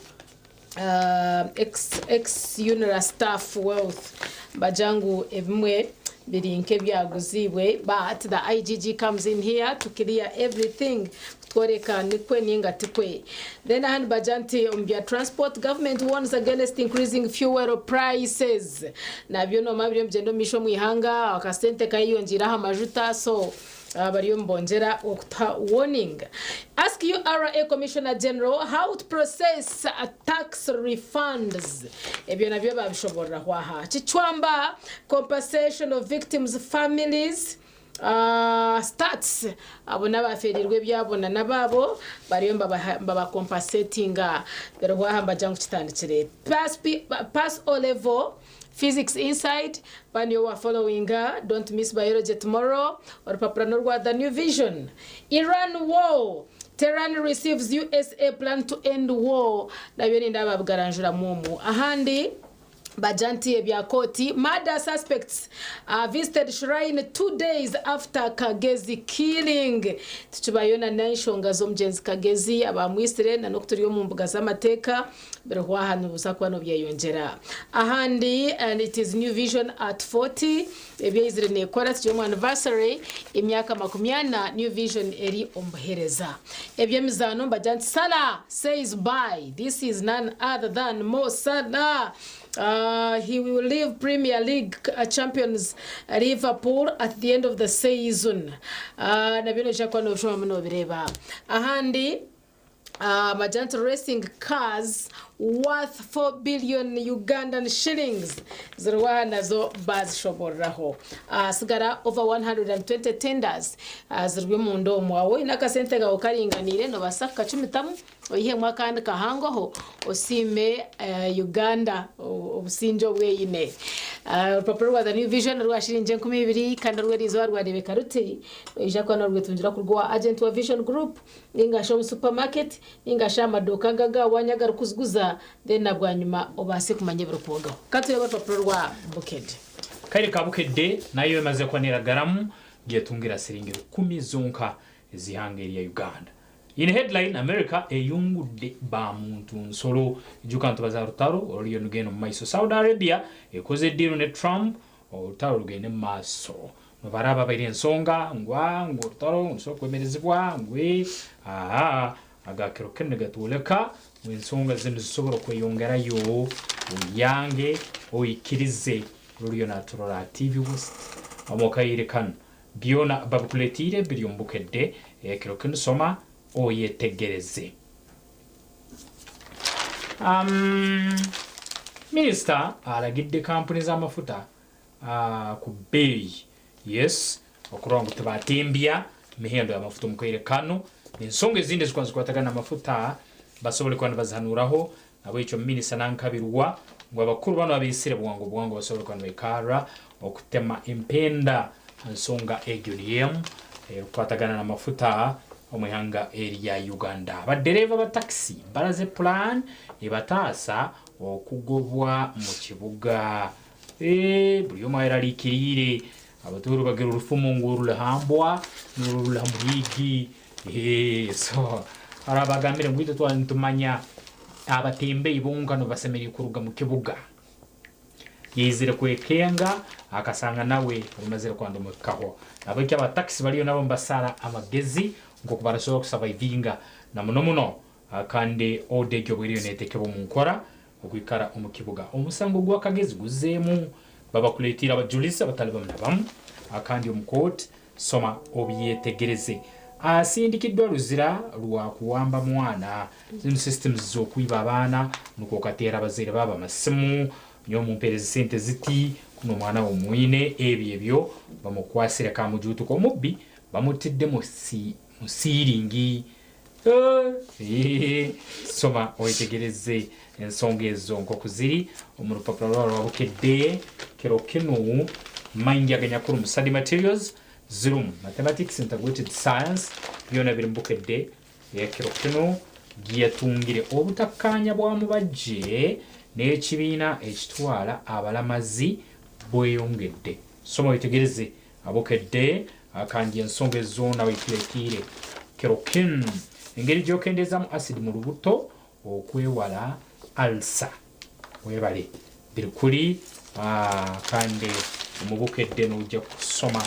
ex ex UNRA staff wealth bagira ngu ebimwe biri nk'ebyaguziibwe but the IGG comes in here to clear everything kutworeka nikwe ninga tikwe. Then aha nibagira nti omu bya transport government warns against increasing fuel prices nabyo noomanya biriyo nibigyenda omu maisho omu ihanga akasente kayeyongyeire aha majuta so bariyo nibongyera okutuha warning. Ask URA Commissioner General how to process tax refunds. Ebyo nabyo babishoboreraho aha. Kicwamba compensation of victims families. Stats abo n'abafeereirwe ebyabo na n'abaabo bariyo nibabakompasetinga. Biriho aha nibagira ngu kitandikire. Pass O Level Physics Inside ba niyo wa followinga Don't miss Biology tomorrow Orupapura n'orwa The New Vision. Iran War Tehran receives USA plan to end war Nabyo nindeeba babigaranjuramu omu. Ahandi. Bagira nti ebya kooti, Murder suspects visited shrine 2 days after Kagezi killing. Tukibayo na n'enshonga z'omugyenzi Kagezi abamwisire na n'oku turi omu mbuga z'amateeka biriho aha nibuza kuba nibyeyongyera. Ahandi and it is New Vision at 40 ebyaizire nekora tukiri omu anniversary emyaka 40 New Vision eri omu buheereza. Eby'emizaano nibagira nti Salah says bye this is none other than Mo Salah. He will leave Premier League champions Liverpool at the end of the season. Nabyo noija kuba nobishomamu nobireeba. Ahandi Majant Racing cars worth 4 billion Ugandan shillings ziriho aha nazo bazishoboreraho. Hasigara over 120 tenders ziri omunda omu. Waaba oine akasente kawe karinganiire nobaasa kukacumitamu oyihemu akandi kahangoho osiime Uganda obusingye obu eine. Orupapura rwa The New Vision rwa shiringi 2000 kandi orw'eriizooba rwareebeka ruti noija kuba norwetungira kuruga owa agent wa Vision Group ninga shi omu supermarket ninga shi aha maduuka aga agawanyu agarikuziguza then na bwanyima obaase kumanya ebirikurugaho. Ka tureebe orupapura rwa Bukedde. Kaire ka Bukedde nayo emaze kuba neragaramu gyetungira siringi rukumi zonka ez'ihanga erya Uganda. In headline, America eyungudde ba muntu nsolo. Ijuka ntubaza rutaro oruriyo nirugenda omu maiso. Saudi Arabia ekoze ediiru ne Trump orutaro rugende omu maaso. Nibaraba baire ensonga ngu ngu orutaro nirusobora kwemerezibwa ngu aha aga kiro kinu nigatwoleka ngu ensonga zinu nizisobora kweyongerayo oyange oikirize ruriyo naturora TV West omu kaire kanu. Byona babikuletiire biri omu Bukedde ekiro kinu soma oyetegereze. Minisita alagidde kampuni z'amafuta ku bbeeyi yes okurora ngu tibatembya mihendo y'amafuta omu kaire kanu n'ensonga ezindi ezikuba nizikwatagana n'amafuta basobole kuba nibazihanuraho. Nahabwekyo minisita nankabirwa ngu abakuru banu abaisire bwangu bwangu basobole kuba nibaikarra okutema empenda ha nsonga egyo niyo emu erukukwatagana n'amafuta omu ihanga erya Uganda. Badereeva ba takisi baraze pulaani ebataasa okugobwa mu kibuga. Buri omwe ayerarikiriire. Abatooro bagira orufumo ngu orurihambwa nirwo ruriha muhiigi. So hariho abagambire ngu itwe twaba nitumanya abatembeyi bonka nibo basemeriire kuruga mu kibuga. Yaizire kwekenga akasanga nawe rumazire kwandomekaho. Nahabweki aba takisi bariyo nabo nibasara amagezi nk'oku barasobora kusavaivinga na muno muno kandi oda egyo obu eriyo neetekebwa omu nkora okwikara omu kibuga. Omusango gwa Kagezi guzeemu babakuleetiire abajulizi abatali bamu na bamu kandi omu kooti soma obyetegereze. Asindikiddwa Luzira lwa kuwamba mwana. Zinu systems z'okwiba abaana nukwo okateera abazaire baabo amasimu nyowe mumpeereze sente ziti kunu omwana we omwine ebyo ebyo bamukwasire kamujuutuko omubbi bamutidde mu siiringi. Soma oyetegereze ensonga ezo nk'oku ziri omu rupapura rwawe rwa Bukedde kiro kinu. Maingi aganyakuri omu study materials zirimu Mathematics, Integrated Science byona biri mu Bukedde ekiro kinu. Giyatungire obutakkaanya bwa Mubajje n'ekibiina ekitwala abalamazi bweyongedde. Soma oyetegereze Bukedde kandi ensonga ezi zoona baituleetiire kiro kinu. Engeri gy'okendeezaamu acid mu lubuto okwewala ulcer. Webale biri kuri kandi omu Bukedde noija kusoma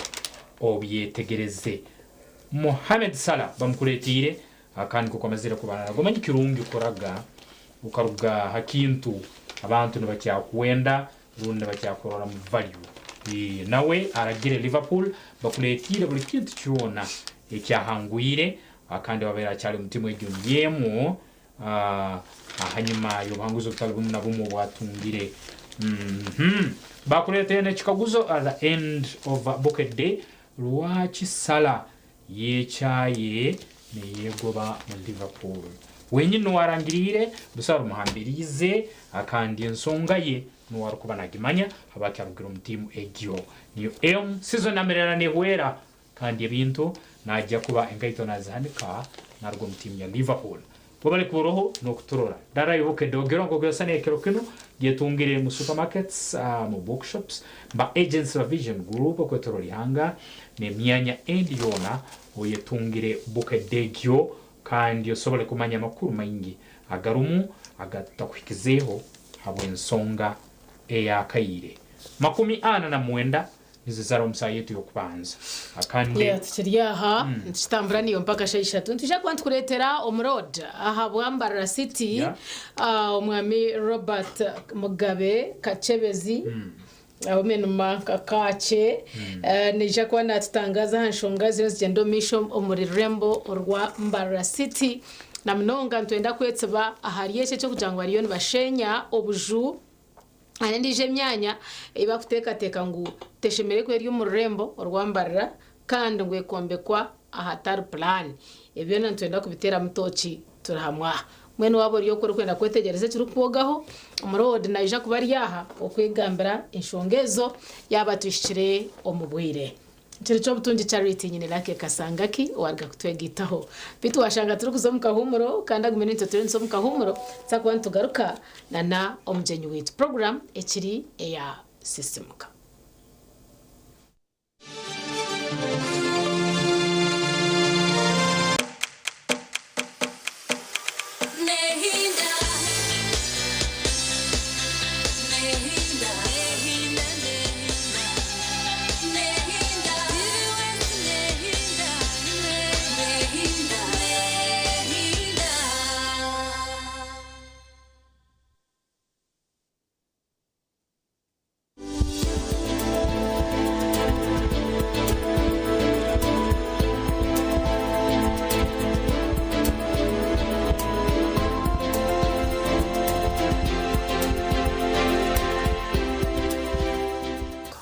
obyetegereze. Mohamed Salah bamukuleetiire kandi nk'oku amazire kuba omanyi kirungi kuraga okaruga ha kintu abantu nibakyakwenda rundi nibakyakuroramu value. Nawe aragire Liverpool bakuleetiire buli kintu kyona ekyahangwire kandi babaire akyali omu tiimu egyo niyo emu hanyuma y'obuhanguzi obutali bumu na bumu obwatungire. Bakuleetera n'ekikaguzo at the end of Bukedde. Lwaki Salah yeekyaye neeyegoba mu Liverpool? Wenyini niwe arangiriire, busaho rumuhambiriize kandi ensonga ye niwe arikuba nagimanya habwaki arugire omu tiimu egyo. Niyo emu season amerera nehwera kandi ebintu naija kuba enkaito nazihanika naruga omu tiimu ya Liverpool. Webale kuba oroho n'okuturora. Darayo Bukedde Ogero nk'oku yasana ekiro kinu gyetungire mu supermarkets, mu bookshops, ba agents ba Vision Group okwetorora ihanga n'emyanya endi yoona oyetungire Bukedde egyo kandi osobole kumanya amakuru maingi agarumu agatutakuhikizeeho habw'ensonga ey'akaire. 49 nizizara omu saaha yaitu y'okubanza. Akande. Yeah, tukiri aha nitukitambura niyo mpaka shaaha ishatu. Nitwija kuba nitukureetera omu road aha bwa Mbarara City omwami Robert Mugabe Kakyebezi Omenuma nka Kakye naija kuba naatutangaza aha nshonga ziriyo nizigyenda omu maisho omuri rurembo orwa Mbarara City. Na munonga nitwenda kwetsiba ahari eki eky'okugira ngu bariyo nibasheenya obuju Hariho endiijo emyanya ei barikuteekateeka ngu teshemereire kuba eri omu rurembo orwa Mbarara kandi ngu ekombekwa ahatari pulaani. Ebyo byona nitwenda kubiteeramu tooki turi hamwe aha. Mbwenu waaba ori okwo orikwenda kwetegyereza ekirikukwogaho, omuroodi naija kuba ari aha okwegambira enshonga ezo yaaba tuhikire omu bwire. Kiro ky'obutungi Charity nyine Lucky Kasangaki owaruga kutwegaitaho. Beitu washanga turikuza omu kahuumuro kandi agume naitwe turiyo nituza omu kahuumuro tuza kuba nitugaruka na na omugyenyi waitu. Program ekiri eya Sisimuka.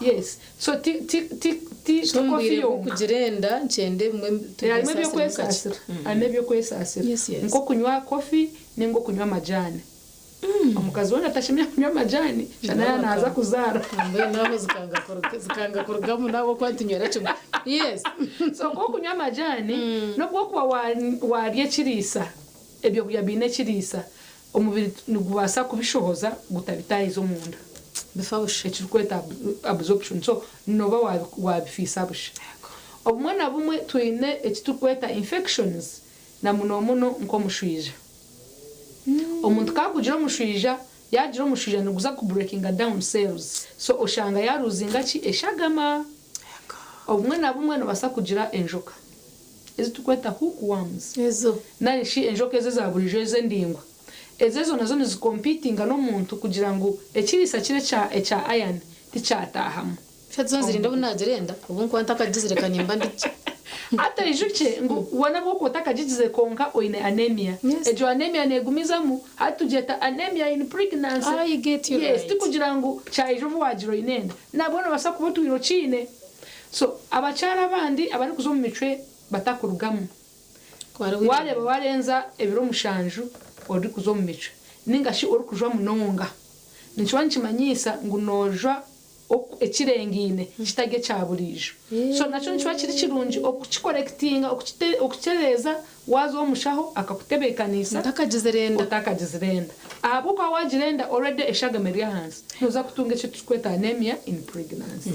Yes so ti ti ti ti ti So coffee mbwire yonka. bw'okugira enda nkyenda ebimwe Harimu tubyesaasire mukakye. eby'okwesaasira harimu eby'okwesaasira Yes, yes. nk'okunywa coffee ninga okunywa amajaani. Omukazi weena atashemereire kunywa amajaani shana yaaba naaza kuzaara. Mbwenu aho zikanga kuruga zikanga kurugamu n'ahabw'okuba nitunywera kimwe. Yes. So nk'okunywa amajaani n'obu okuba waarya ekiriisa, ebyokurya biine ekiriisa, omubiri nigubaasa kubishohoza gutabitaahiza omunda. Bifa busha. Ekirikwetwa absorption. So nooba waabifiisa busha. Obumwe na bumwe twine eki turikweta infections na munomuno nk'omushwija. Omuntu ku arikugira omushwija, yaagira omushwija niguza ku breakinga down cells so oshanga yaruzinga ki? Eshagama. Obumwe na bumwe nobaasa kugira enjoka ezi turikweta hook worms nari shi enjoka ezi eza burijo ezi endaingwa. Ezo ezo nazo nizi competinga n'omuntu kugira ngu ekiriisa kiri ekya iron tikyataahamu. Shatu zo nzirinda obu naagira enda, obu nkuba ntakagizire ka nimba ndi gye. Hati oijukye ngu weena obu okuba otakagigizire kwonka oine anemia. Egyo anemia neegumizamu, hati tugyeta anemia in pregnancy. I get you Yes, right. tikugira ngu kyaija obu waagira oine enda. Nabwo noobaasa kuba otwire okiine. So, abakyara abandi abarikuza omu micwe batakurugamu, Waareeba waarenza ebiro mushanju orikuza omu micwe ninga shi orikujwa munonga, nikiba nikimanyiisa ngu noojwa ekirengaine kitari ekya buriijo. So nakyo nikiba kiri kirungi okukikorekitinga, okukitereeza waaza ow'omushaho akakutebeekaniisa otakagizire enda. Ahabw'okuba waagira enda already eshagama eri ahansi, nooza kutunga eki turikweta anemia in pregnancy.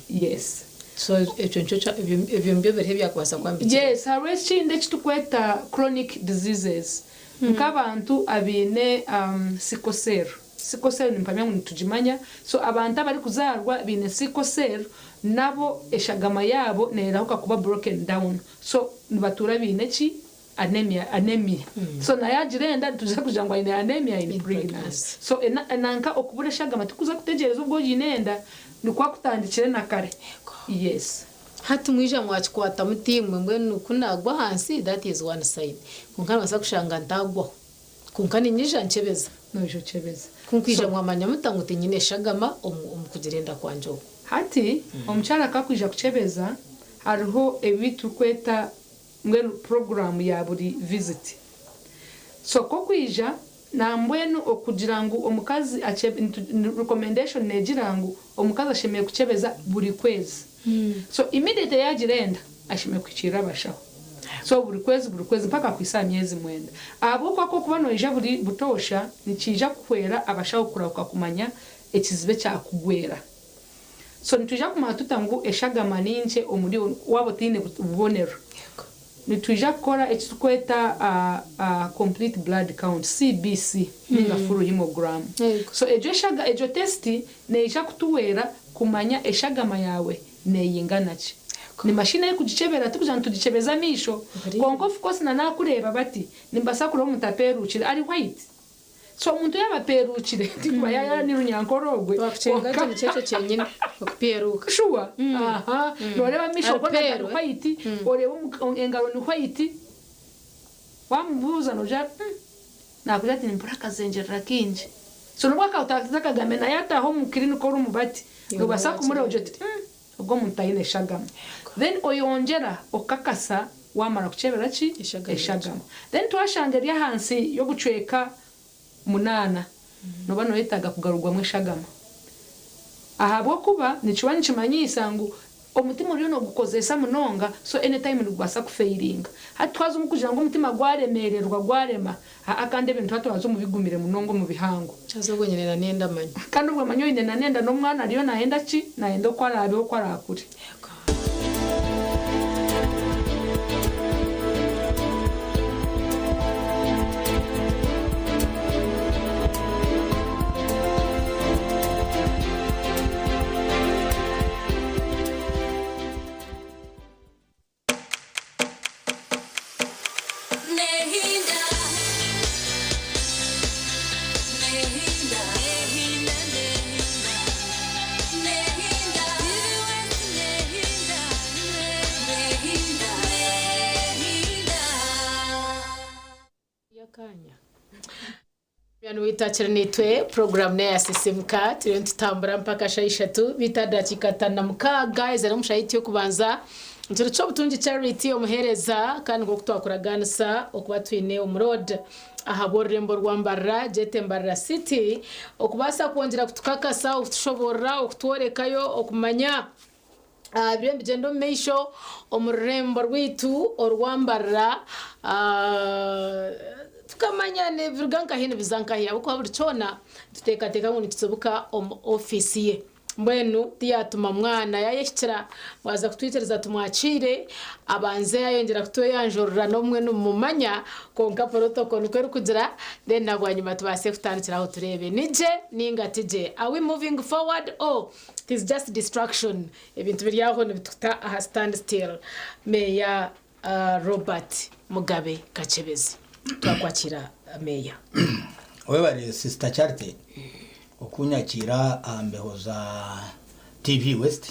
Yes. So ekyo nikyo kya ebyo ebyo nibyo biriho ebyakubaasa kwambikira. Yes, hariho ekindi eki turikweta chronic diseases nk'abantu abaine sickle cell. Sickle cell nimpamya ngu nitugimanya. So abantu abarikuzaarwa baine sickle cell nabo eshagama yaabo neerahuka kuba broken down. So nibatuura baine ki? Anemia, anemia. So na yaagira enda nituza kugira ngu aine anemia in pregnancy. So ena nanka okubura eshagama tikuza kutegyereza obwo oine enda nikuba kutandikire na kare. Yes. Hati mwija mwakikwata muti imwe mbwenu ku naagwa ahansi that is one side kwonka nibaasa kushanga ntaagwaho kwonka niinyija nkyebeza. Noija okyebeza. Ku nkwija mwamanya muta ngu tinyine eshagama omu kugira enda kwangye oku? Hati omukyara ku akwija kukyebeza hariho ebi turikweta mbwenu puroguraamu ya buri viziti. So ku okwija nambwenu okugira ngu omukazi recommendation negira ngu omukazi ashemereire kukyebeza buri kwezi. So immediately yagira enda ashemereire kuhikiirira abashaho. So buri kwezi buri kwezi mpaka kuhitsya aha myezi mwenda. Ahabw'okuba ku orikuba noija buri butoosha nikiija kuhwera abashaho kurahuka kumanya ekizibu ekyakugwera. So nitwija kumanya tuta ngu eshagama ni nkye omuri iwe waaba otaine bubonero? Nitwija kukora eki turikweta complete blood count, CBC, ninga full hemogram. So egyo egyo test neija kutuhwera kumanya eshagama yaawe neyingana ki. Ni machine erikugikyebera tikugira ngu tugikyebeza amaisho. Kwonka of course na nakureeba bati nimbaasa kureeba omuntu apeerukire ari white. So omuntu yaaba apeerukire tikuba yaaba ni runyankore ogwe. Twakucenga gye nikyo ekyo kyenyine okupeeruka. Shuwa aha noreeba amaisho goona gari white oreeba engaro ni white wamubuuza nogira oti nakugira ati nimpurira akazengyerera kaingi. So nobwo akaba akagambe naye ataaha omu clinic orimu bati nobaasa kumureeba ogire oti Ogu omuntu aine eshagama. Then oyongyera okakasa wamara kukyebera ki? Eshagama. Then twashanga eri ahansi y'obucweka munaana noba noyetaaga kugarurwamu eshagama. Ahabw'okuba nikiba nikimanyiisa ngu omutima oriyo nogukozesa munonga so anytime nigubaasa kufailinga. Hati twaza omu kugira ngu omutima gwaremererwa gwarema, Haa kandi ebintu hati waza omu bigumire munonga omu bihango. Haza obwo nyine na nenda manya. Kandi obwo manya oine na nenda n'omwana ariyo nayenda ki? Nayenda oku araabeho oku araakure. Niwitakira naitwe puroguramu neya Sisimuka turiyo nitutambura mpaka shaaha ishatu beitu aha dakiika 56 ezi ari omu shaaha yaitu y'okubanza. Nikiro ky'obutungi Charity omuheereza kandi nk'oku twakuraganisa okuba twine omuroad ahabw'orurembo rwa Mbarara gyete Mbarara City okubaasa kwongyera kutukakasa, okutushoboorora, okutworekayo, okumanya ebiriyo nibigyenda omu maisho omu rurembo rwaitu orwa Mbarara tukamanya nibiruga nkahi nibiza nkahi ahabw'okuba buri kyona nituteekateeka ngu nikitsibuka omu ofiisi ye. Mbwenu tiyaatuma mwana yaayehikira, waaza kutwikiriza tumwakiire, abanze yaayongyera kutweyanjurira n'obumwe nimumumanya, kwonka protocol nikwo erikugira, then na bwanyima tubaase kutandikira aho tureebe ni gye nainga ti gye, are we moving forward or it is just distraction, ebintu biri aho nibituta aha stand still. Meeya Robert Mugabe Kakyebezi, Twakwakiira Meeya. Webare Sister Charity okunyakiira aha mbeho za TV West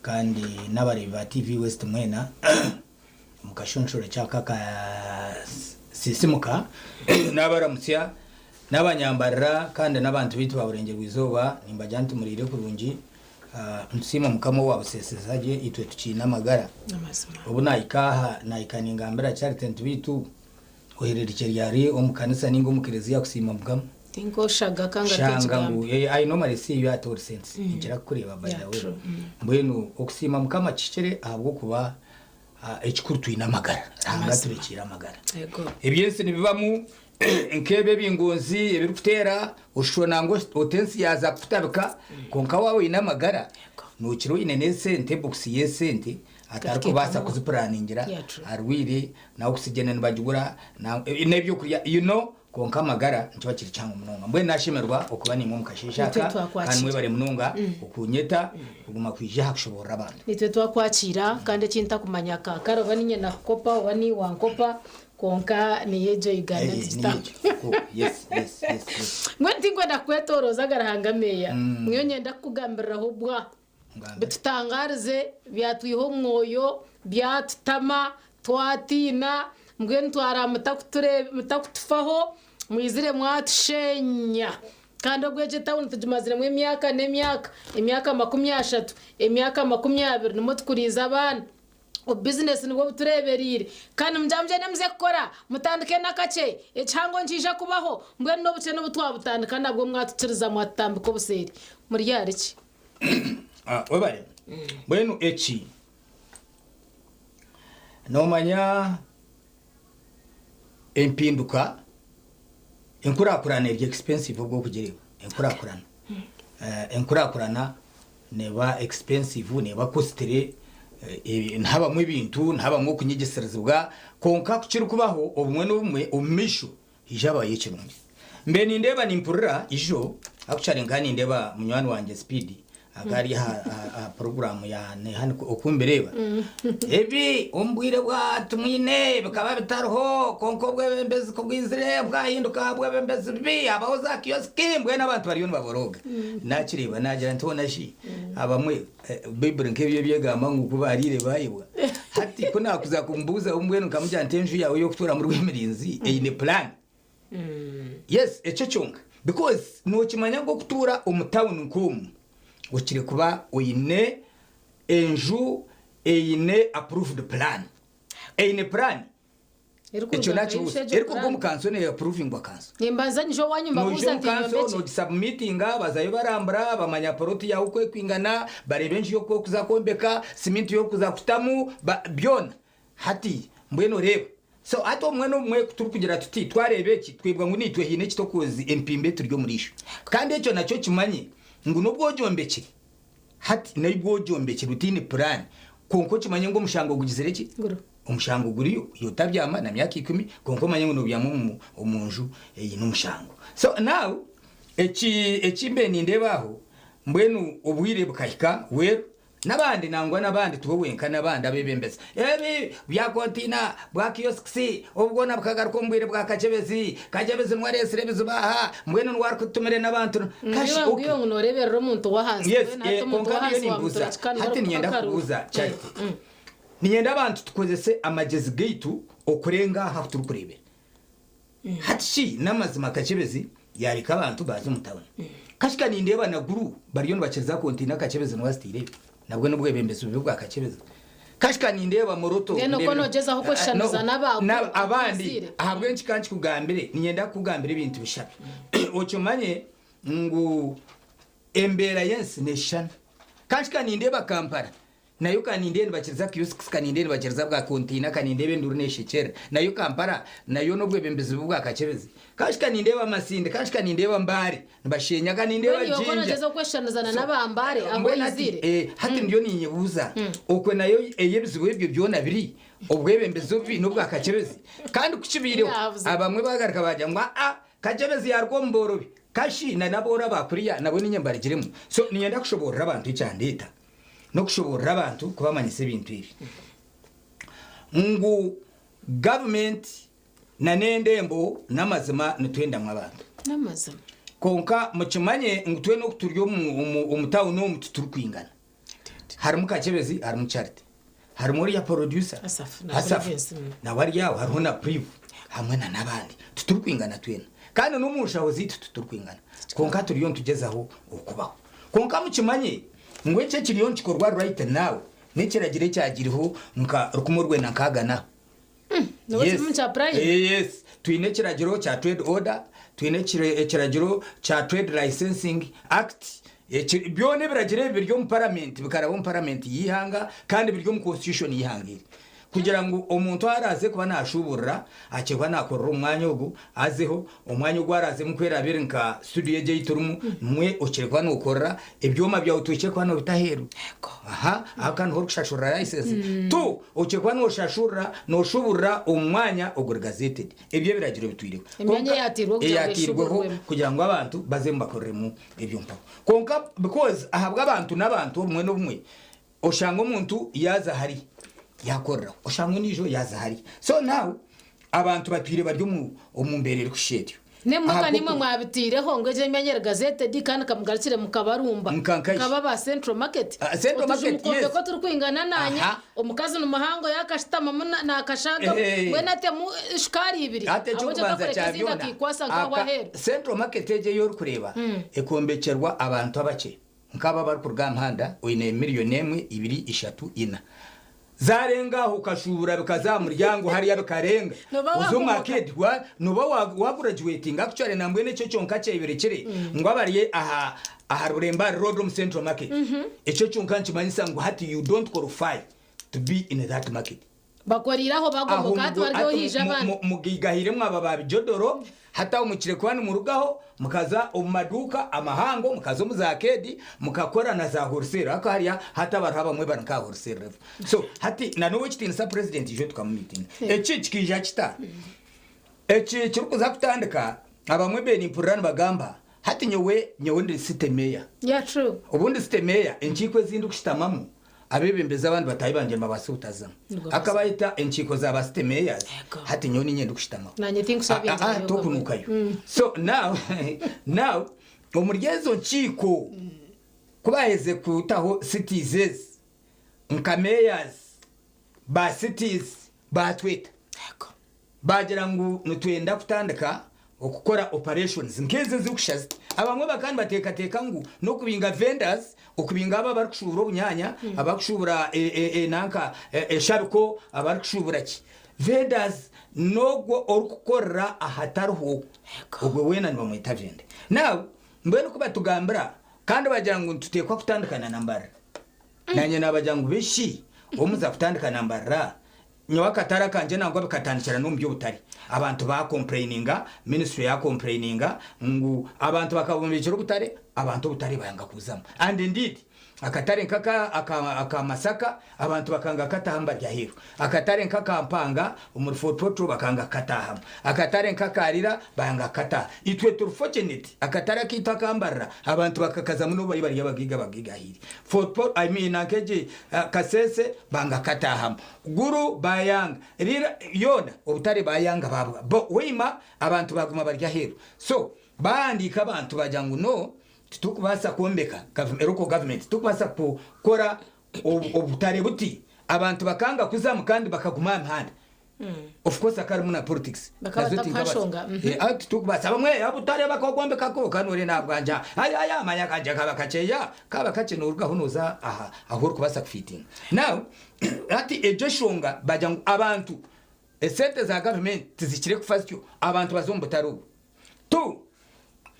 kandi n'abareebi ba TV West mwena omu kashonshoro kyaka aka Sisimuka nabaramutsya n'abanyambarira kandi n'abantu baitu ba Burengyerwa Izooba nimbagira nti muriire kurungi. Nitusiima Mukama owabuseseza gye itwe tukiine amagara. Obu nahika aha nahika ningambira Charity nti beitu ohererukye ryari omu kanisa ninga omu kereziya kusiima Mukama? Tinkoshaga kanga Shanga ngu I normally see you at All Saints. Ninkira kukureeba by the way. Mbwenu okusiima Mukama kihikire ahabw'okuba ekikuru twine amagara. Ruhanga aturekiire amagara. Eby'ensi nibibamu Nk'ebi ebingonzi ebirikuteera, oshusha nangwa oti ensi yaaza kukutabika, kwonka waaba oine amagara, nookira oine n'esente, ebokisi y'esente, atarikubaasa kuzipuraningira, arwaire, na oxygen nibagigura, n'ebyokurya, you know, kwonka amagara nikiba kiri kihango munonga. Mbwenu naashemererwa okuba naimwe omu kasheeshe aka, kandi mwebare munonga okunyeta kuguma kwija aha kushoboorora abantu. Naitwe twakwakiira, kandi eki ntakumanya kaakare oba niinye nakukopa oba niiwe wankopa, Kwonka niyo egyo Uganda nitugitamba. Mbwenu tinkwenda kukwetoroza aga Ruhanga meeya. Nyowe nyenda kukugambiriraho bwa. Bitutangarize, byatwiha omwoyo, byatutama, twatiina, mbwenu twaraba mutakutufaho, mwizire mwatushenya. Kandi obwo egyo etawuni tugimaziremu emyaka n'emyaka, emyaka 30, emyaka 20 nimwo tukuriize abaana. Obubizinesi nibwo butureebereire. Kandi mugira mugyende muze kukora, mutandike n'akakye, ekihango nikiija kubaho. Mbwenu n'obukyene obu twabutandika nabwo mwatukiriza mwatutambika obuseeri. Muri ahari ki? Ah, webare. Mbwenu eki noomanya empinduka enkurakurana eri expensive obwo okugireeba enkurakurana Eh, enkurakurana neeba expensive neeba costly eh, nihabamu ebintu nihabamu okunyegyesirizibwa kwonka ku kirikubaho obumwe n'obumwe omu maisho haija habayo ekirungi mbe nindeeba nimpurira ijo actually nkaba nindeeba munywani wangye Speed akaba ari aha aha program ya Neha oku mbireeba ebi omu bwire bwa Tumwine bikaba bitariho kwonka obwebembezi ku bwizire bwahinduka aha bwebembezi bubi habaho za kioski mbwenu abantu bariyo nibaborooga nakireeba nagira nti hoona shi abamwe Baiburi nk'ebyo ebi egamba ngu ku baariire baayebwa. Hati ku naakuza kumubuuzaho mbwenu nkamugira nti enju yaawe ey'okutuuramu Rwemirinzi eine pulaani? Yes, ekyo kyonka. Because nookimanya ngu okutuura omu tawuni nk'omu okire kuba oine enju eine approved plan. Eine puraani. Ekyo nakibuuza. Erikuruga omu kanso ne approvingwa kanso. Nimbanza nyija owanyu Noija mbabuuza omu nti kanso nyombekye. nogisubmitinga bazayo barambura bamanya poloti yaawe oku ekwingana bareeba enju yoku okuza kwombeka siminti yokuza kutamu ba byona hati mbwenu oreeba so hati obumwe nobumwe kuturikugira tuti twareeba eki twebwa ngu naitwe haine ekitokozi empimbi eturi omu riisho kandi ekyo nakyo okimanye ngu nobu ogyombekire Hati naibwe ogyombekire otaine puraani, kwonka okimanye ngu omushango gugizire ki? Omushango guriyo, iwe otabyama na myaka ikumi, kwonka omanye ngu nobyama omu omu nju eine omushango. So now, eki eki mbaire nindeeba aho, mbwenu obwire bukahika, well, n'abandi nangwa n'abandi tiwe wenka n'abandi abeebembezi. Ebi bya kontiina, bwa kiosks, obu bwona bukagaruka omu bwire bwa Kakyebezi. Kakyebezi niwe areetsire ebizibu aha, mbwenu niwe arikutumire n'abantu. Kashi, Niiwe okay. ngu ngu nooreeberera omuntu w'ahansi. Yes, Mbwenu hati eh, omuntu kwonka ndiyo w'ahansi nimbuuza. wamutura kika niwe Hati orikuha niinyenda akaruru. kubuuza Charity. Niinyenda abantu tukozese amagyezi gaitu okurenga aha ahu turikureebera. Hati shi n'amazima Kakyebezi yaareka abantu baaza omu tawuni. Kashika nindeeba na Gulu bariyo nibakiriza kontiina Kakyebezi niwe azitaireyo. Nabwo n'obwebembezi bubi bwa Kakyebezi. Kashika nindeeba Moroto. Mbwenu okwo ndeebera- noogyezaho kweshushaniriza Ah, no, n'aba na- abandi Oziire. ahabw'enki ka nkikugambire niinyenda kukugambira ebintu bishatu. Okimanye ngu embeera y'ensi neeshushana. Kashika nindeeba Kampala Nayo ka nindeeba nibakiriza kiosks, ka nindeeba nibakiriza bwa kontiina, ka nindeeba enduru neshekyerera. Nayo Kampala nayo n'obwebembezi bubi bwa Kakyebezi. Kashi ka nindeeba Masindi, kashi ka nindeeba Mbale nibashenya, ka nindeeba Mbwenu iwe ku Jinja. nogyeza kweshushanizana So, n'aba Mbale ahu mbwenu hati, oizire? eh, hati ndiyo ninyebuuza okwe nayo ei ebizibu ebyo byona biri, obwebembezi obubi n'obwa Kakyebezi. Kandi ku kibaireho, Yaabuze. abamwe bagaruka baagira ngu aa, Kakyebezi yaaruga omu boorobi. Kashi na n'abooro aba kuriya nabo niinye mbarugiremu. So niinyenda kushoboorora abantu ekyandeeta. n'okushoboorora abantu kubamanyisa ebintu ebi ngu gavumenti na n'endembo n'amazima nitwendamu abantu. N'amazima. Kwonka mukimanye ngu twena oku turi omu tawuni omu titurikwingana. Harimu Kakyebezi, harimu Charity, harimu oriya porodyusa Asafu nawe ari aho, hariho na Priv hamwe na n'abandi. Titurikwingana twena. Kandi n'omu nshaho zaitu titurikwingana. Kwonka turiyo nitugyezaho okubaho. Kwonka mukimanye ngu eki ekiriyo nikikorwa right now n'ekiragiro ekyagiriho nka rukumi orwenda nkaaga na. Nibwo Yes. kirimu kya prime? Yes. Twine ekiragiro kya trade order, twine ekiragiro kya trade licensing act. Eki, byona ebiragiro ebi biri omu parliament, bikaraba omu parliament y'eihanga kandi biri omu constitution y'eihanga eri. Kugira ngu omuntu araaze kuba naashuuburira, akye kuba naakorera omu mwanya ogu, azeho, omwanya ogu araazemu ku eraabe eri nka studio egi ei turimu, nimwo okire kuba nookorera, ebyoma byawe tohikire kuba noobita aheeru. Aha, aho ka niho orikushashurira license. Tu, okire kuba nooshashurira, nooshuuburira omu mwanya oguri gazetted. Ebyo ebiragiro bitwireho. Emyanya Kwonka eyaatairweho kugira ngu eyaatairweho eshuuburwemu. kugira ngu abantu bazemu bakoreremu ebyo mpaho. Kwonka because ahabw'abantu n'abantu obumwe n'obumwe, Oshanga omuntu yaaza hari yaakoreraho, oshanga ondiijo yaaza hari. So now abantu batwire bari omu omu mbeera erikushusha etyo. N'emotoka nimwe mwabitaireho ngu egyo emyanya eri gazetted kandi kamugarukire mukabarumba nkaba aba Central Market. Ah, Central Otuju Market, mukombeka yes. oturikwingana nanye Aha. omukazi ni muhango yakashutamamu nakashagamu Eh. mbwenu atemu shukaari ibiri Hati ahabw'ekyo ekyokubanza takureka kya ezindi byona akikwasa nkaho aka- aheeru. Central Market egyo ei orikureeba ekombekyerwa abantu abakye nk'abo abarikuruga aha muhanda oine miriyoni emwe, ibiri, ishatu, ina. Zarenga aho okashuubura bikaza aha muryango hariya bikarenga Noba oza omu wakomoka. arcade wa noba wa wagraduatinga actually nambwenu ekyo kyonka kyeyorekire ngu abari aha aha Rurembari road omu central market ekyo kyonka nikimanyisa ngu hati you don't qualify to be in that market. Bakoreire aho Aho bagomoka hati mugo- bari hati ohaija mu- abandi. mu- mugaigahire mwaba ba bijodoro hati aho mukire kuba nimurugaho mukaza omu maduuka amahango mukaza omu za arcade mukakora na za wholesale ahakuba hariya hati abariho abamwe bari nka wholesale level so hati na n'owekitiinisa president itwe tukamumiitinga eki kikaija kita eki kirikuza kutandika abamwe mbaire nimpurira nibagamba hati nyowe nyowe ndi city mayor Yeah, true. Obundi city mayor enkiiko ezi ndikushutamamu abebembezi abandi bataahi bangye nibabaasa obutazamu. Nibwo Akabayeta enkiiko za ba city mayors hati nyowe ninye ndikushutamaho. Nanye tinkushabingira Ah, ah, tokunukayo. So now now omuri ezo nkiiko ku baheze kutaho cities ezi nka mayors ba cities batweta. Baagira ngu nitwenda kutandika okukora operations nk'ezi ezirikusha ziti. Abamwe bakaba nibateekateeka ngu n'okubinga vendors, okubinga abo abarikushuubura obunyaanya, abarikushuubura nanka eshabiko, abarikushuubura ki. Vendors n'ogwo orikukorera ahatariho, ogwo weena nibamweta vendor. Now, mbwenu ku batugambira kandi bagira ngu nituteekwa kutandika na Mbarara. Nanye nabagira ngu bishi obu muza kutandika na Mbarara, nyowe akatare akangye nangwa bikatandikira n'omu by'obutare. Abantu ba complaininga, ministry ya complaininga ngu abantu bakabombekyera obutare, abantu obutare bayanga kubuzamu. And indeed akatare nk'aka aka aka Masaka abantu bakanga kukatahamu bari aheeru. Akatare nk'aka Mpanga omuri Fort Portal bakanga kukataahamu. Akatare nk'aka Lira bayanga kukataaha. Itwe turi fortunate akatare akaitu aka Mbarara abantu bakakazamu n'obu bari bari abagaiga abagaigahaire. Fort Portal I mean nanka egi Kasese banga kukataahamu. Gulu bayanga. Lira yoona obutare bayanga babuha. Bo Hoima abantu baguma bari aheeru. So bahandiika abantu bagira ngu no Titukubaasa kwombeka local government, titukubaasa kukora obutare buti abantu bakanga kuzamu kandi bakaguma aha mihanda. Of course hakarimu na politics. Bakaba Nazo tinkabaasa. batakuhashonga. Eh, titukubaasa abamwe obutare bakabwombeka kwonka nore nabwangye aya aya manya kangye kaba kakyeya kaba kakye norugaho noza aha ahu orikubaasa kufitinga. Now hati egyo eshonga bagira ngu abantu esente za government tizikire kufa zityo abantu baze omu butare obu. Tu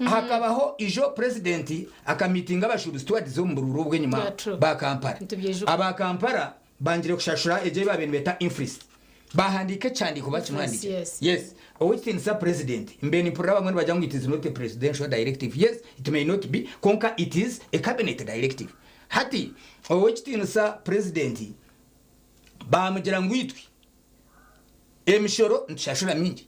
Hakabaho ijo Purezidenti akamiitinga abashuubuzi tiwadize omu buruuru obw'enyima Yeah, true. ba Kampala. Nitubyijuka. Aba Kampala bangire kushashura egyo ei baabaire nibeeta inflist. Baahandiika ekihandiiko bakimuhandiikira. Yes. Yes. Ow'ekitiinisa Purezidenti, mbaire nimpurira abamwe nibagira ngu it is not a presidential directive. Yes, it may not be, kwonka it is a cabinet directive. Hati, Ow'ekitiinisa Purezidenti baamugira ngu itwe emishoro nitushashura mingi.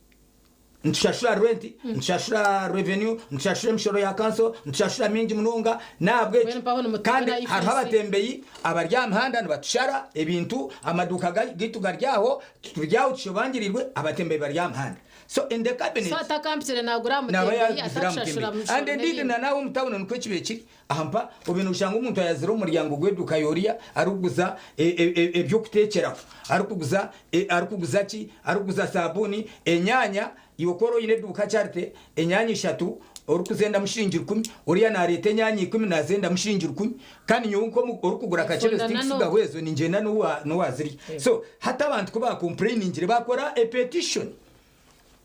Nitushashura rent, nitushashura revenue, nitushashura emishoro ya kanso, nitushashura mingi munonga Mbwenu nahabwekyo mpaho nimutuka kandi na hariho IFRC. abatembeyi abari aha mihanda nibatushara ebintu, amaduuka gaitu gari aho, turi aho tushobangirirwe abatembeyi bari aha mihanda. So in the cabinet So atakampitire nagura aha naba mutembeyi yaguzire aha atakushashura mutembeyi. mishoro And indeed n'ebindi. na nawe omu town nikwo kibaire kiri. Aha mpa obaire noshanga omuntu ayazire omu muryango gw'eduuka y'oriya arikuguza eby'okuteekyeraho, arikuguza arikuguza ki, arikuguza saabuuni, enyaanya, iwe ku ori oine eduuka Charity, enyaanya ishatu orikuzendamu shiringi rukumi, oriya naareeta enyaanya ikumi naazendamu shiringi rukumi, kandi nyowe nk'orikugura kakye Efunda tindikutsigaho ezo ningyenda n'owaazirya. So hati abantu ku baakompureyiningyire baakora a petition,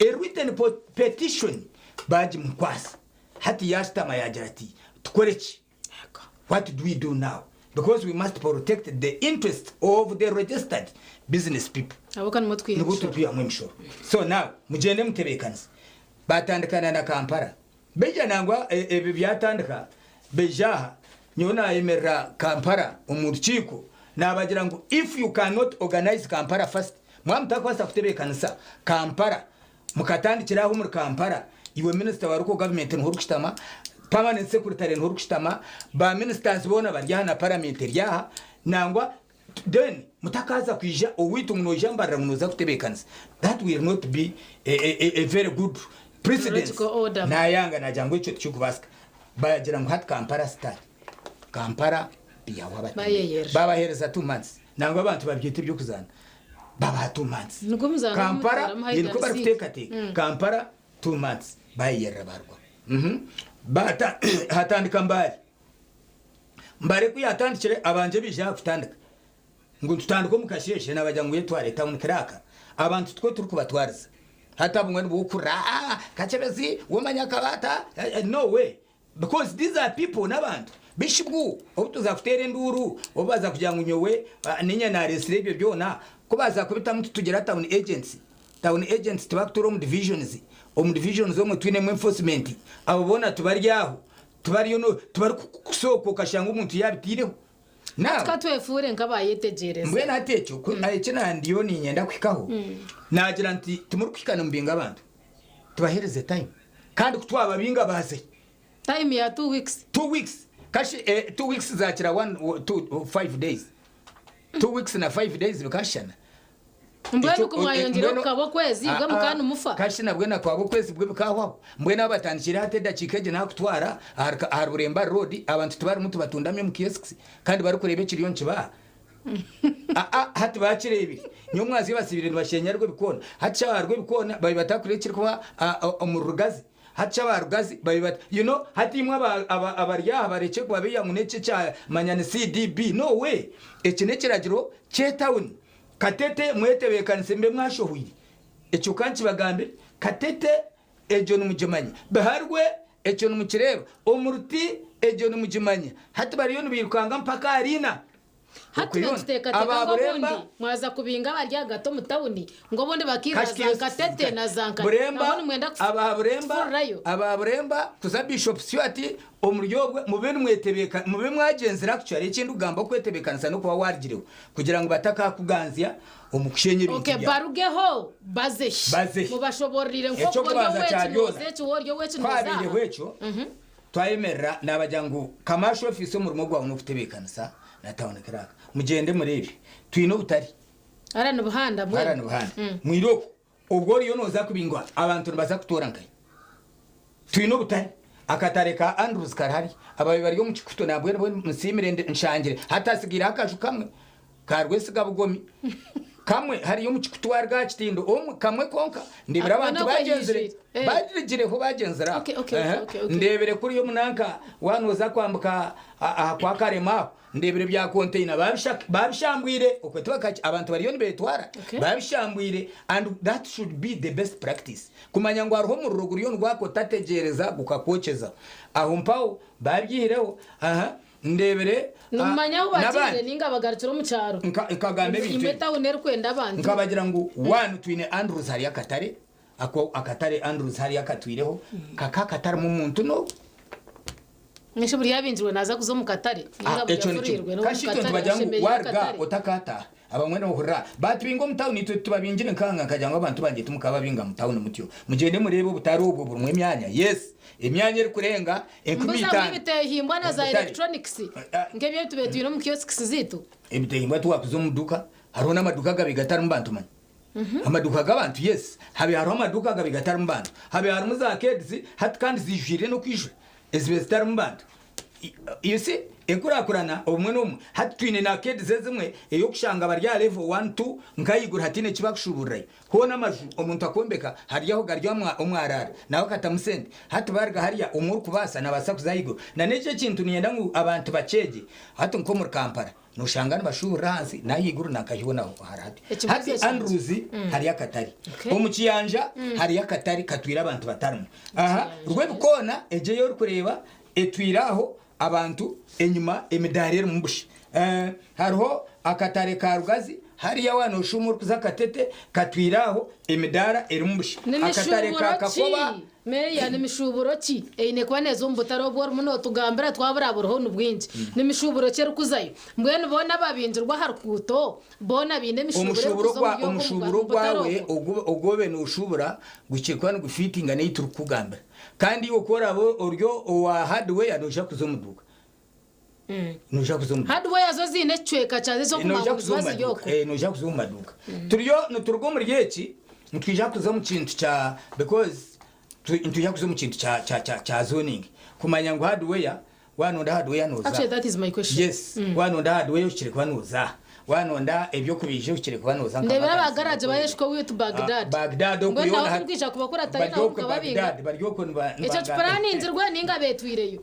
a written petition baagimukwasa. Hati yaashutama yaagira ati, Tukore ki? What do we do now? Because we must protect the interest of the registered business people. Ahabw'okuba nimwo twiha Nibwo emishoro. turikwihamu emishoro. So now, mugyende mutebeekanise. Baatandikana na Kampala. Baija nangwa ebi byatandika, baija aha, nyowe naayemerera Kampala omu rukiiko, naabagira ngu if you cannot organize Kampala first, mwaba mutakubaasa kutebeekanisa Kampala, Mukatandikira aho omuri Kampala, iwe minisita wa local government niho orikushutama, permanent secretary niho orikushutama, ba ministers boona bari aha na parliament eri aha, nangwa then mutakaza kwija owaitu ngu noija Mbarara ngu noza kutebeekanisa. That will not be a, a, a very good Precedence Chronological order. nayanga nagira ngu ekyo tikirikubaasika. Baagira ngu hati Kampala start. Kampala bihaho abatembeyi. Bayeyerera. Babaheereza 2 months. Nangwa abantu babyeta eby'okuzaana. Babaha 2 months. Nigwo muzaano Kampala mutwaramu hide niko and seek. barikuteekateeka. Kampala 2 months bayeyerera barwa. Hatandika Mbale. Mbale ku yatandikire abanje bija kutandika. Ngu tutandike omu kasheshe nabagira ngu yetware town clerk. Abantu two turi kubatwariza. Hata bumwe nibukura "Ah, Kachebezi womanya kabata no way, because these are people n'abantu bishibwu obu tuza kuteera enduru obu baza kugira ngu nyowe ninya naresire ebyo byona ko baza kubitamu. Tutugira town agency. Town agents tibakutura omu divisions. Omu divisions omwe twinemu enforcement. Abo boona tubaryaho tubariyo no tubari kusooka okashanga omuntu yabitiireho. Now Tukatwefuure nk'abayetegyereza. Mbwenu hati ekyo eki nandiyo ninyenda kuhikaho, nagira nti timurikuhikana mubinga abantu, tubahereze time. Kandi kutwababinga baze. Time ya 2 weeks. 2 weeks kashi 2 weeks zakira 1, 2, 5 days. 2 weeks na 5 days bikashana. Mbwenu kumwayongyera kukaba okwezi bwe mukana mufa. Kashi nabwe nakwaba okwezi bwe bikahwaho. Mbwenu abatandikire hati edakiika egi nakutwara ahari Buremba Road, abantu tibarimu tubatundamye omu kiosks kandi barikureeba ekiriyo nikibaha. Hati bakirebire nyomwazi basibire nibashenya Rwebikona. Hati kyaba Rwebikona babi batakure ekiri kuba omu Rugazi. Hati kyaba Rugazi babi bat hati imwe abari aha bareke kubabeya ngu neki kya manya ni CDB. No way. Eki n'ekiragiro ky'etawuni. Katete mwetebeekanise mbe mwashohwire. Ekyo kankibagambire. Katete egyo nimugimanya, Biharwe ekyo nimukireba, omuruti egyo nimugimanya. Hati bariyo nibirukanga mpaka Arina. Hati Okweyona. tuteekateeka ngu Ababuremba obundi mwaza kubinga abari hagati omu tawuni ngu obundi bakirira Kashi za Katete na za Nkate. Buremba Nabo nimwenda aba Buremba kufurirayo. Aba Buremba kuza Bishop Stuart omuri obwe mube nimwetebeka mube mwagenzera. Actually ekindi kugamba okwetebekanisa no kuba wargireho kugira ngu batakakuganzya omu kushenya ebintu byawe. Barugeho baze. Baze. Mubashoborire Ekyokubanza kya byona. nk'oku eki. Twabireho ekyo twayemerera nabagira ngu commercial office omurimo gwawe n'okutebekanisa na town clerk mugende mureebe twine obutari. Ara ni buhanda mbwenu. Hara ni buhanda mwiroko ubwo oriyo noza kubingwa abantu nibaza kutora nkaye. Twine obutare, akatare ka Andrews karahari. Ababi bari omu Kikuto nabwe nsimire nshangire hatasigireho akaju kamwe ka Rwesiga Bugomi kamwe hariyo mu Kikutu warga Kitindo omwe kamwe konka ndebera Ako abantu nako bagenzire yijwire. Bagireho bagenzera. Okay. Ndebere kuri yo munanka wanoza kwambuka aha kwa Karema aho, ndebere bya container babishambwire okwe tubaka abantu bariyo nibetwara. Babishambwire, and that should be the best practice kumanya ngu hariho omuriro guriyo nigwako tategereza gukakwokeza aho mpaho babyihireho. Aha ndebere Numanya aho bagire n'abandi. ninga bagarukira omu kyaro. Nkagamba ebintu Imwe ebi. tawuni erikwenda abantu. Nkabagira ngu one, twine Andrews hariyo akatare ako akatare Andrews hariyo akatwireho kaka katarimu omuntu no. Nisho buri yabinjirwe naza kuza omu katare ninga buri Ekyo yafurirwe nikyo no kashi itwe ntibagira ngu warga otakataha. Abamwe nohurira batubinga omu tawuni itwe tubabingire nkanga nkagira ngu abantu bangye timukababinga mu tawuni mutyo. Mugende murebe obutare obwo burimu emyanya, yes, emyanya erikurenga enkumi Mbuza itaano. ebitehimbwa na za Obutare. electronics nk'ebyo tube twine omu kiosks zitu. Ebitehimbwa tiwakuza omu duka. Hariho n'amaduka gabi gatarimu bantu manya amaduka g'abantu. Yes, habe hariho amaduka gabi gatarimu bantu, habe harimu za kedizi hati kandi zijwire no kwijura ezibe zitarimu bantu. You see enkurakurana obumwe n'obumwe. Hati twine na kedizi ezimwe eyokushanga bari aha level 1 2 nkayiguru hatine ekibakushuburirayo hoona amaju omuntu akombeka haryaho garya omwarara nawe akatamu sente. Hati bariga hariya omwe orikubaasa nabaasa kuza ahaiguru. Na n'ekyo ekintu ninyenda ngu abantu bakyegye. Hati nk'omuri Kampala noshanga nibashuburira ahansi n'ahaiguru nakahibonaho hari hati. Ekibuzo Hati kyangye. Andrews hariyo akatare. Omu Kiyanja hariyo akatare katwire abantu batarimu. Aha Rwebikona egyo eyo orikureeba etwire aho abantu enyuma emidaara erimu busha. Hariho akatare ka Rugazi hariya wanoshuma orikuza Katete katwire aho emidaara erimu busha. Akatare Nimishuburo ka ki Kakoba. Meya, nimishuburo ki eine kuba neza omu butare obwo orimu notugambira twabura buriho ni bwingi? Nimishuburo ki erikuzayo mbwenu boona ababingirwa aha rukuuto boona biine emishuburo Omushuburo erikuza gwa omuri ogwo omushuburo butare gwawe obwo? ogwobe noshubura gukirwa nigufitinga neyi turi kukugambira. Kandi iwe koraba oryo owa hardware noja kuza omu duka, noja kuza omu duka. Hardware zo ziine ekicweka kyazo Noja ekyokumanya kuza omu ziba ziri maduka. okwo. Noja kuza omu maduka. Turiyo nituruga omuri eki nitwija kuza omu kintu kya because Nitwija kuza omu kintu kya kya kya kya zoning kumanya ngu hardware wanonda hardware noza Actually that is my question. Yes wanonda hardware ohikire kuba noza wanonda ebyokubiija ohikire kuba noza nka Ndebera aba vacancy garage bayeshwa oweitu Baghdad. Baghdad okwo Mbwenu yoona naho hati turikwija kubakuratayo bari naho okwo mukababinga. Baghdad bari okwo niba Ekyo nibagamba kipuraninzirwe ninga betwireyo.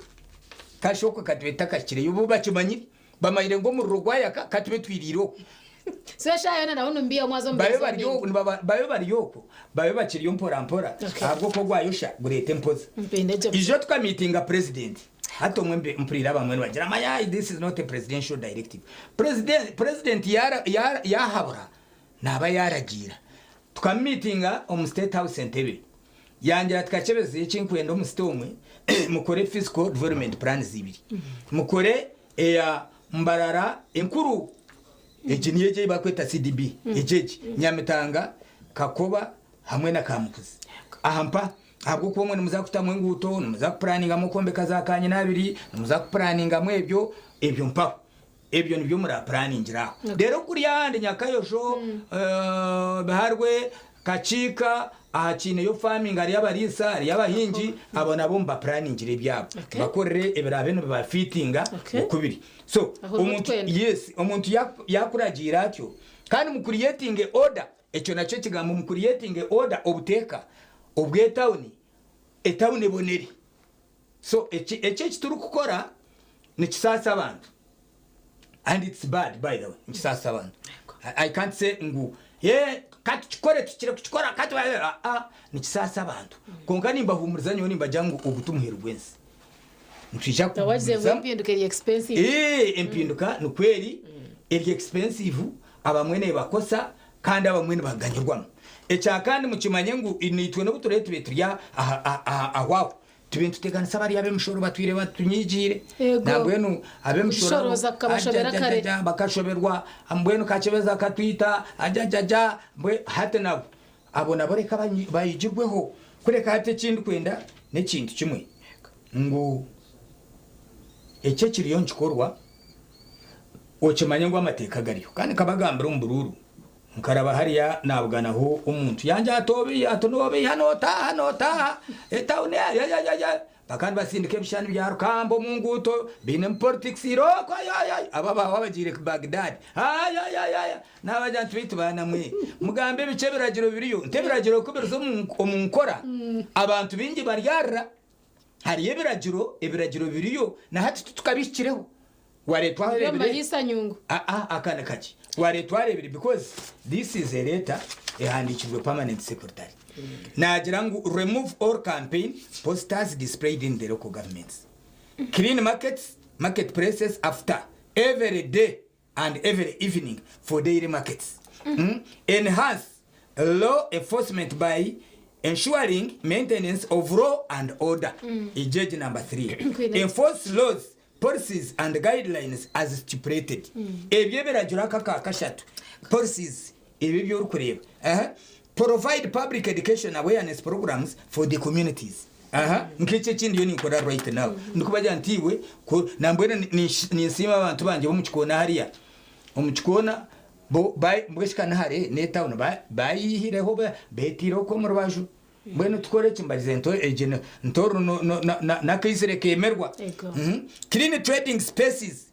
Kasha okwo katube tutakahikireyo bo bakimanyire bamanyire ngu omuriro gwayaka katube twiriire okwo. So eshaaha yoona naho nimbiihamu mwaza omu Babe bya bari zoning. nibaba babe bari okwo babe bakiriyo mpora mpora ahabw'okuba ogwayosha gureeta empoza. Ijo tukamiitinga president hati omwe mbe mpuriire abamwe nibagira manya this is not a presidential directive. President president yara yara yahabura naaba yaragiira. Tukamumiitinga omu state house Entebbe yangira ati Kakyebezi ekinkwenda omu state omwe mukore physical development plans ibiri. Mukore eya Mbarara enkuru Egi niyo egyo ei barikweta CDB, egyo egi, Nyamitanga, Kakoba hamwe na Kamukuzi. Aha mpa, ahabw'okuba omwe nimuza kutamu enguuto, nimuza kupuraningamu okwombeka za kanyina-abiri, nimuza kupuraningamu ebyo, ebyo mpaho. Ebyo nibyo murapuraningira aho. Reero kuriya ahandi Nyakayosho, Biharwe, Kakiika, aha kiineyo farming hariyo abariisa, hariyo abahingi, abo nabo mubapuraningire ebyabo. Mubakorere ebiraabe nibibafiitinga oku biri. So, Aho niho omuntu, twenda. yes, omuntu yaku- yakuragiira atyo, kandi mucreatinge order, ekyo nakyo ekigambo mucreatinge order, obuteeka obw'etawuni, etawuni ebonere. So, eki, eki eki turikukora nikisaasa abantu. And it's bad by the way, nikisaasa abantu. I, I can't say ngu ye katukikore tukire kukikora katu ah, ah, nikisaasa abantu. Kwonka nimbahuumuriza nyowe nimbagira ngu ogu ti muheru gw'ensi. Nitwija Wagize ngu kugumizamu. empinduka eri expensive. Eh, empinduka nikwo eri, eri expensive, abamwe nebakosa kandi abamwe nibaganyirwamu. Ekya kandi mukimanye ngu naitwe n'obu turaabe tube turi aha aha aha aho aho, tube nituteganisa bariya ab'emishoro batwire batunyigiire. Yego. Nambwenu ab'emishoro abo, Kutushorooza kukabashobera kare. ajajajaja, bakashoberwa, mbwenu Kakyebezi akatwita, ajajaja, mbwe hati nabo abo nabo reka bayigibweho. Kureka hati eki ndikwenda n'ekintu kimwe ngu eki ekiriyo nikikorwa okimanye ngu amateeka gariho. Kandi nkabagambira omu buruuru, nkaraba hariya nabuganaho omuntu yangira ati obiiha ati nobiiha notaaha notaaha etawuni ayayayaya bakaba nibasindika ebishushani bya Rukamba omu nguuto bainemu politics irooko ayayaya abo abaho abagiire Baghdad ayayayaya nabagira nti beitu baana mwe mugambe biki ebiragiro biriyo nti ebiragiro ku biriza omu nkora abantu baingi baryarira Hariyo ebiragiro, ebiragiro biriyo, na hati titukabihikireho. Wareetwa Biri omu aharebire. mahiisa nyungu. Aa, aka ni kakye. Wareetwa aharebire because this is a letter ehandiikirwe permanent secretary. Naagira ngu remove all campaign posters displayed in the local governments. Clean markets, market places after every day and every evening for daily markets. Enhance law enforcement by ensuring maintenance of law and order. Ejegi number 3. Enforce laws, policies and guidelines as stipulated. Ebyo ebiragiro aka aka kashatu. Policies ebyo ebi orikureeba. Aha. Provide public education awareness programs for the communities. Aha, nk'eki eki ndiyo ninkora right now. Ndikubagira nti iwe, ku, nambwenu ninsiima abantu bangye b'omu kikoona hariya. Omu kikoona, bo, ba, mbwenu ka nihare n'etawuni, ba, bayihireho, ba, beetiire okwo omu rubaju. Mbwenu tukore ki? Mbagize nti egi nti oru no, no, na, na, n'akaizire keemerwa. Ego. Clean trading spaces.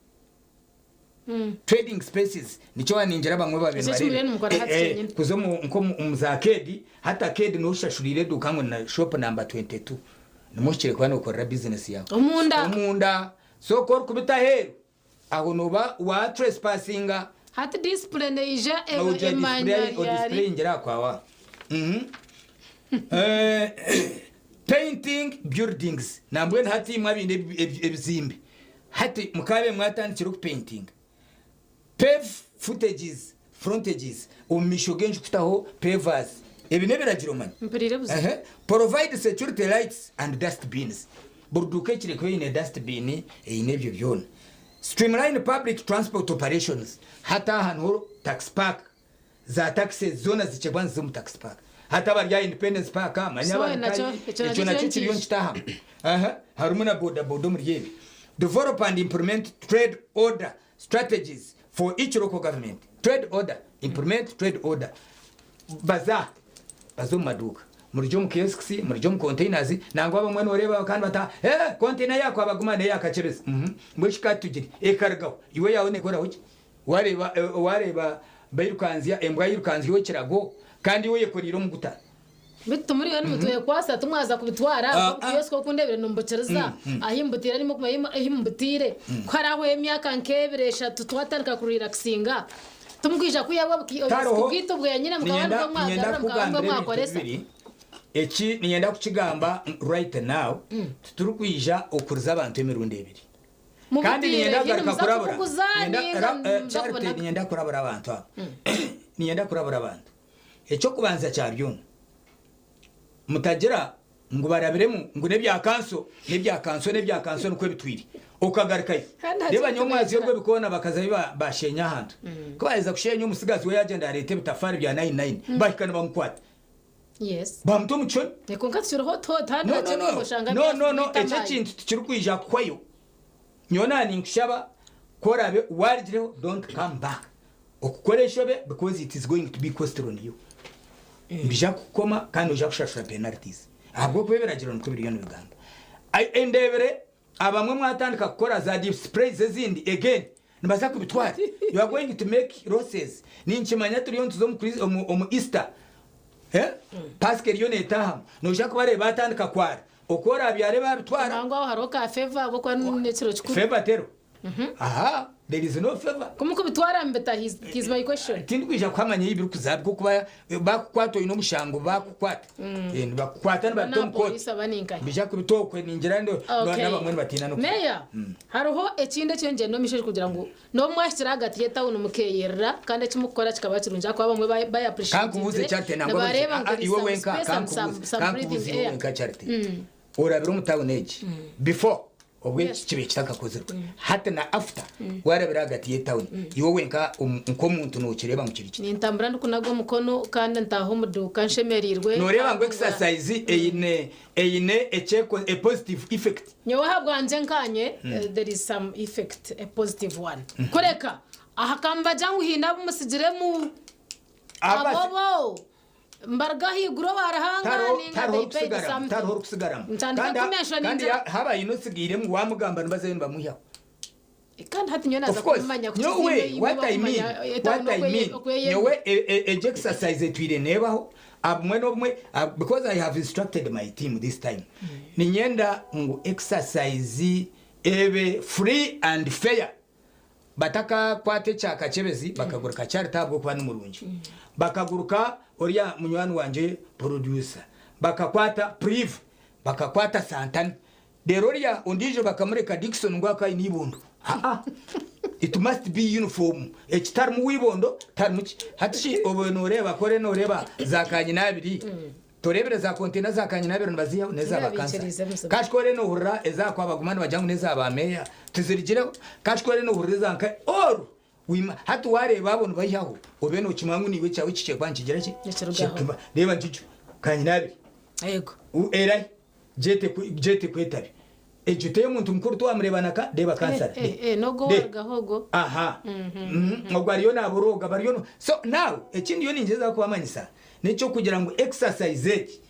Trading spaces nikyo waningira bamwe babaire Ekyo ekimuriyo nimukora hati kyenyini. kuza omu nka omu za arcade hati arcade noshashurira eduuka ngu na shop number 22 nimwo ohikire kuba nokorera business yawe Omunda. Omunda so ku orikubita aheeru aho noba wa trespassinga. Hati discipline eija Noija emanya display ryari. odisplayingira aha kwawa. Painting buildings nambwenu hati imwe abaine ebizimbe hati mukaabe mwatandikire okupaintinga pave footages frontages omu maisho g'enju kutaho pavers ebi n'ebiragiro manya Mpuriire buzima. Ehe. Provide security lights and dust bins buri duuka ekire kuba eine dust bin eine ebyo byona Streamline public transport operations hati aha niho taxi park Za taxis zoona zikyebwa niziza omu taxi park. Hati abari aha Independence Park manya So abari nakyo nkahi, ekyo ekyo nakyo nakyo kiriyo kiriyo nikiija. nikitahamu. Aha, harimu na boda boda omuri ebyo. Develop and implement trade order strategies for each local government. Trade order, implement trade order. Baza, baza omu maduuka. Murugye omu kiosks, murugye omu containers, nangwa abamwe noreeba kandi bata eh container ya Kwabaguma neya Kakyebezi uhmm mbwenu shi ka tugire ekarugaho iwe eyawe nekoraho ki? Wareeba wareeba bairukanzya embwa yairukanzya ow'ekirago kandi iwe oyekoreire omuguta. Beitu timuriyo nimutwekwasa timwaza kubitwara Ah, obu kiosk oku ndebire nimbukiriza ahi mbutiire nimwo kumanya ahi mbutiire ku harahwayo emyaka nk'ebiri eshatu twatandika ku relaxinga timukwija kwihaho obu Tariho bwaitu bwenyine mukaba niinyenda nibwo niinyenda mwagarura mukaba nibwo kukugambira ebintu mwakoresa. bibiri eki niinyenda kukigamba right now titurikwija okuriza abantu emirundi ebiri kandi Mubutiire niinyenda hi kugaruka nimuza kurabura kubuguza niinyenda ninga ra- eh, nimuza Charity kubonaga. niinyenda kurabura abantu aba niinyenda kurabura abantu Eky'okubanza kya byona, mutagira ngu barabiremu ngu n'ebya kanso, n'ebya kanso, n'ebya kanso nikwo bitwire. Okagarukayo. Kandi Reeba hakiri nyomwazyo tunagira. ogw'ebikoona bakazayo ba- bashenya ahantu. Ku baaheza kushenya omutsigazi we yaagyenda yareeta ebitafaari bya nayini nayini, bahika nibamukwata. Yes. Bamuta omu kihome. Kwonka tukiriho tuho No, no, no. No, no, no. Ekyo ekintu tikirikwija kuhwayo. Nyowe naninkushaba ku oraabe warugireho don't come back okukora enshobe because it is going to be costly on you. Nibija kukukoma kandi noija kushashura penalties ahabw'okuba ebiragiro nikwo biriyo nibigamba. Endebere abamwe mwatandika kukora za displays ezindi again nibaza kubitwara you are going to make losses. Ninkimanya turiyo nituza omu Easter eh Pasika eriyo netaahamu noija kubareeba batandika kwara Oku orabyare babitwara. Nangwa aho hariho ka favor ahabw'okuba n'ekiro kikuru. Favor teriho. Aha, there is no favor. Ku mukubitwara mubita he's my question. Tindikwija kuhamanya ei birikuza ahabw'okuba bakukwata oine omushango bakukwata. Eh, nibakukwata nibabita omu kooti. Abapoliisi aba ninkahi? Nibija kubita okwe ningira ndi Okay. n'abamwe nibatiina n'okufa. Meya, hariho ekindi eki ngyenda omu maisho kugira ngu n'obu mwahikire ahagati y'etawuni mukeyerera kandi eki mukukora kikaba kirungi ahakuba abamwe ba Kankubuuze appreciatingire Charity nangwa nibareeba ngu ah, there is iwe some wenka space and kankubuuze some kankubuuze breathing iwe air. wenka Charity. Orabire omu tawuni egi before obwo eki kibe kitakakozirwe hati na after warabire ahagati y'etawuni iwe wenka nk'omuntu nokireeba ngu kiri kita? Nintambura ndikunaga omukono kandi ntaaha omu duuka nshemereirwe. Noreeba ngu exercise eine eine ekyeko a positive effect? Nyowe ahabwangye nkanye there is some effect a positive one. Kureka aha kambagira ngu haine abu mutsigiremu abo bo mbaruga ahaiguru owa Ruhanga Tariho ninga tariho they paid orikusigaramu something. tariho orikusigaramu Ntandika kandi kumenshona kandi ningira haaba haine otsigairemu wamugamba nibazayo nibamwihaho. Kandi hati nyowe naza Of course kumanya nyowe kukiziimba imwe what I mean bakumanya what etawuni I oku mean oku eyemi. nyowe egyo exercise etwire nebaho abumwe n'obumwe because I have instructed my team this time ninyenda ngu exercise ebe free and fair Batakakwata ekya Kakyebezi bakaguruka Charity ahabw'okuba ni murungi. Bakaguruka oriya munywani wangye producer. Bakakwata Priv, bakakwata Santana. Reero oriya ondiijo bakamureka Dickson ngu akaba aine eibondo. Aa, it must be uniform. Ekitarimu w'eibondo tarimu ki. Hati shi obwo nooreeba ku oriyo nooreeba za kanyinaabiri, Toreebire za konteyina za kanyinaabiro nibaziihaho n'eza ba kansara. Kashi ku oriyo noohurira eza Kwabaguma nibagira ngu n'eza ba meeya tizirigireho. Kashi ku oriyo noohurira eza nka all we hati waareeba abo nibaihaho obe nookimanya ngu naiwe ekyawe kikye kuba nikigira ki? Nikirugaho. Reeba nkikyo kanyinaabiri. Yego. Erahi? Gyete kwetabi. Egyo t'ey'omuntu mukuru tiwamureeba na ka reeba kansara. Eh, eh, eh, n'ogwo Re. owarugaho ogwo. Aha. Ogwo ariyo naaborooga bariyo no so now eki ndiyo ningyezaho kubamanyisa n'eky'okugira ngu exercise egi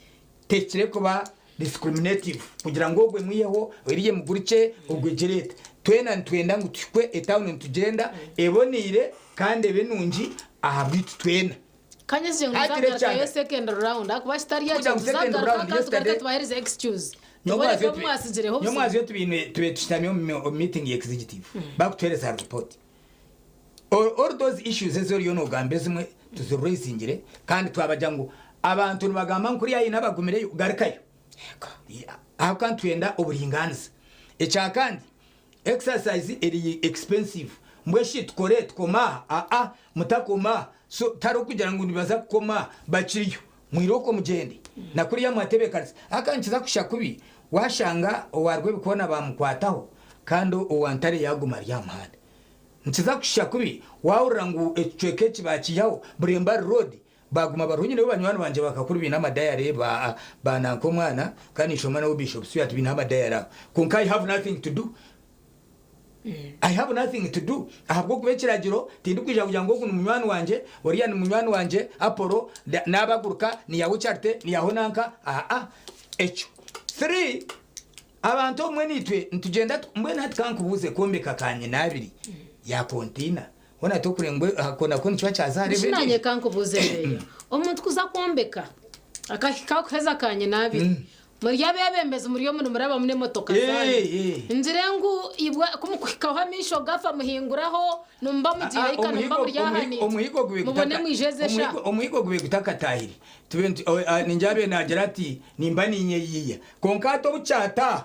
tehikire kuba discriminative kugira ngu ogwe mwiheho oriya emugurukye ogwe egire eta. Twena nitwenda ngu tuhikwe etawuni nitugyenda eboneire kandi ebe nungi ahabwaitu twena. Kanyesije ngu Hakire nzagarukayo ekyanga. second round ahakuba kitari ekyo Kugira ngu second tuzagaruka round kandi tugaruke yesterday tubahereze excuse. Tuboreke obu mwasigireho obuzibu. Nyomwazyo tubine tube tushutami omu meeting ya executive bakutuhereza report all, all those issues ezi oriyo nogamba ezimwe tuziraisingire kandi twabagira ngu abantu nibagamba ngu kuriya haine abagumireyo garukayo ahabw'okuba nitwenda oburinganiza ekyakandi Exercise eri expensive mbwe shi tukore tukome aha aa mutakoma aha so tihariho kugira ngu nibaza kukoma aha bakiriyo mwirooko mugyende na kuriya mwatebekanisa aka nikiza kushusha kubi washanga owa Rwebikoona bamukwataho kandi owa Ntare yaguma ari aha muhanda nikiza kushusha kubi wahurira ngu ekicweka eki bakiihaho Burembari road Baaguma bariho nyineyo banywani bangye bakakuru baine amadayare ba ba nanka omwana kandi nshoma nawe Bishop Stuart baine amadayare aho kwonka I have nothing to do. I have nothing to do ahabw'okuba ekiragiro tindikwija kugira ngu ogu ni munywani wangye, oriya ni munywani wangye, Apollo naabaguruka, niyaho Charite, niyaho nanka, aa ekyo. Three, abantu obumwe naitwe nitugyenda mbwenu hati ka nkubuuze kwombeka kanyinaabiri ya container hoona tokureba ngu ako nako nikiba kyazaara Bishi ebindi? naanye ka nkubuuze Meeya, omuntu kuza kwombeka akahika kuheza kanyinaabiri, Muri abeebembezi muri omu nimurabamu n'emotoka zaanyu. Ngire ngu ibwe ku mukuhikaho amaisho gafa muhinguraho nimuba mugiire eka nimuba muri aha naitwe. Mubone mwije ezi eshaaha. Omuhigo gube gutakatahire tube nti ningira abe nagira ati nimba ninyeyiiya kwonka hati obu kyataaha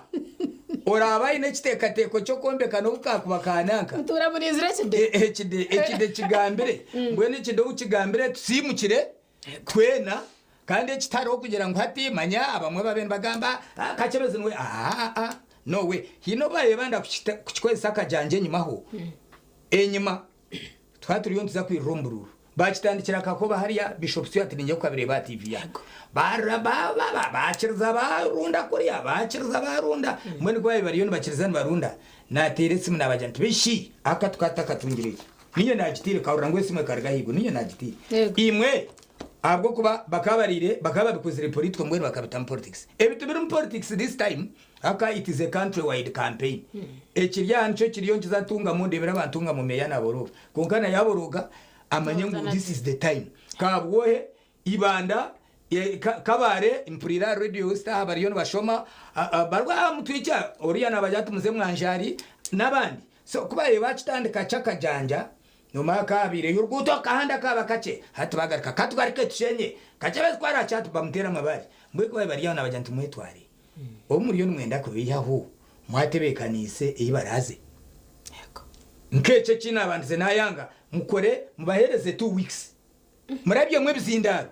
oraaba aine ekiteekateeko ky'okwombeka n'obu kaakuba ka nanka. Mutuura murinzire ekide. Ekide ekide kigambire mbwenu ekide obu kigambire tusiimukire Twena, kandi eki tihariho kugira ngu hati manya abamwe babe nibagamba ah, Kakyebezi niwe aa no way. Haine obu baayebanda kukikozesa akajanja enyimaho, enyima tukaba turiyo nituza kwirira omu buruuru. Baakitandikira Kakoba hariya Bishop Stuart niinye kukabireeba aha TV yaange. Barira ba ba ba baakiriza baarunda kuriya, baakiriza baarunda. Mbwenu ku baabaire bariyo nibakiriza nibarunda, naateera esimu naabagira nti bishi aka tukaba tutakatungire gye. Niinye naagiteire, kahurira ngu esimu ekaruga ahaiguru, niinye naagiteire. Imwe, ahabw'okuba bakaba bariire, bakaba babikozire political mbwenu bakabitamu politics. Ebi tibirimu politics this time, aka it is a country wide campaign. Ekiri aha nikyo kiriyo nikiza ntungamu ndeebere abantu nga Meeya naaborooga. Kwonka na yaaborooga amanye ngu this is the time. Kabwohe, Ibanda, Kabale, mpuriire aha Radio Star bariyo nibashoma, bariho aha Mutwikya, oriya naabagira ati muze mwanjaari n'abandi. So ku baabaire baakitandika ky'akajanja, nomara kaabaireyo oruguuto akahanda kaaba kakye, hati baagaruka ka tugaruke tushenye, Kakyebezi ku araakye ati bamuteere amabaare. Mbwenu ku baabaire bari aho naabagira nti mwetware, obu muriyo nimwenda kubaihaho mwatebeekaniise ei baraaze? Nk'ekyo eki naabandize naayanga, mukore mubaheereze two weeks, murabyemu ebizindaaro.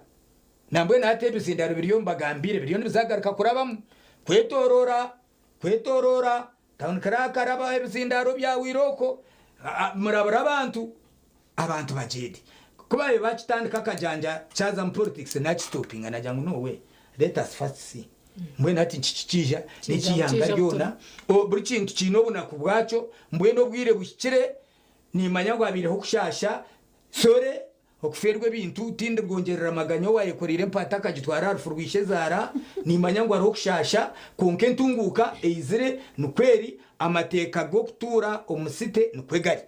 Nambwenu hati ebizindaaro biriyo mbagambiire biriyo nibizagaruka kurabamu, kwetooroora, kwetooroora, Town clerk arabaha ebizindaaro bya Wiroko, murabure abantu, abantu bagyende. Ku baabaire bakitandika akajanja kyaza mu politics nakistopinga nagira ngu no way, let us first see. Mbwenu hati nikiija n'eky'eihanga ryona, buri kintu kiine obunaku bwakyo, mbwenu obwire buhikire, nimanya ngu habaireho okushaasha, sorry. Okufeerwa ebintu, Tindirwongyerera maganya owaayekoreire empaata akagitwara aha rufu rwa ishezaara. Nimmanya ngu hariho okushaasha, kwonka entunguuka eizire nikwo eri, amateeka g'okutuura omu site nikwo gari.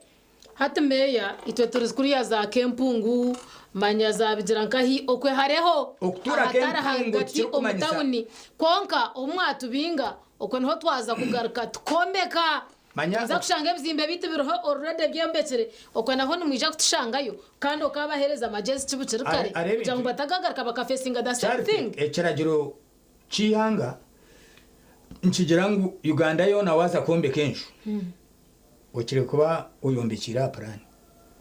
Hati meeya, itwe turi kuriya za Kempungu, manya za Bigira nkahi, okwe hareho Okutuura ahatari Kempungu ahagati omu tikirikumanyisa. tawuni. Kwonka obu mwatubinga, okwe niho twaza kugaruka tukombeka. Manya Noza kushanga ebizimbe byaitu biriho already byombekire, okwe naho nimwija kutushangayo kandi okabahereza amagyezi ki bukiri kare Hariho kugira ngu ebintu batagagaruka baka facinga the same Charity, thing. ekiragiro ky'eihanga nikigira ngu Uganda yoona waaza kwombeka enju, okire kuba oyombekiire aha puraani.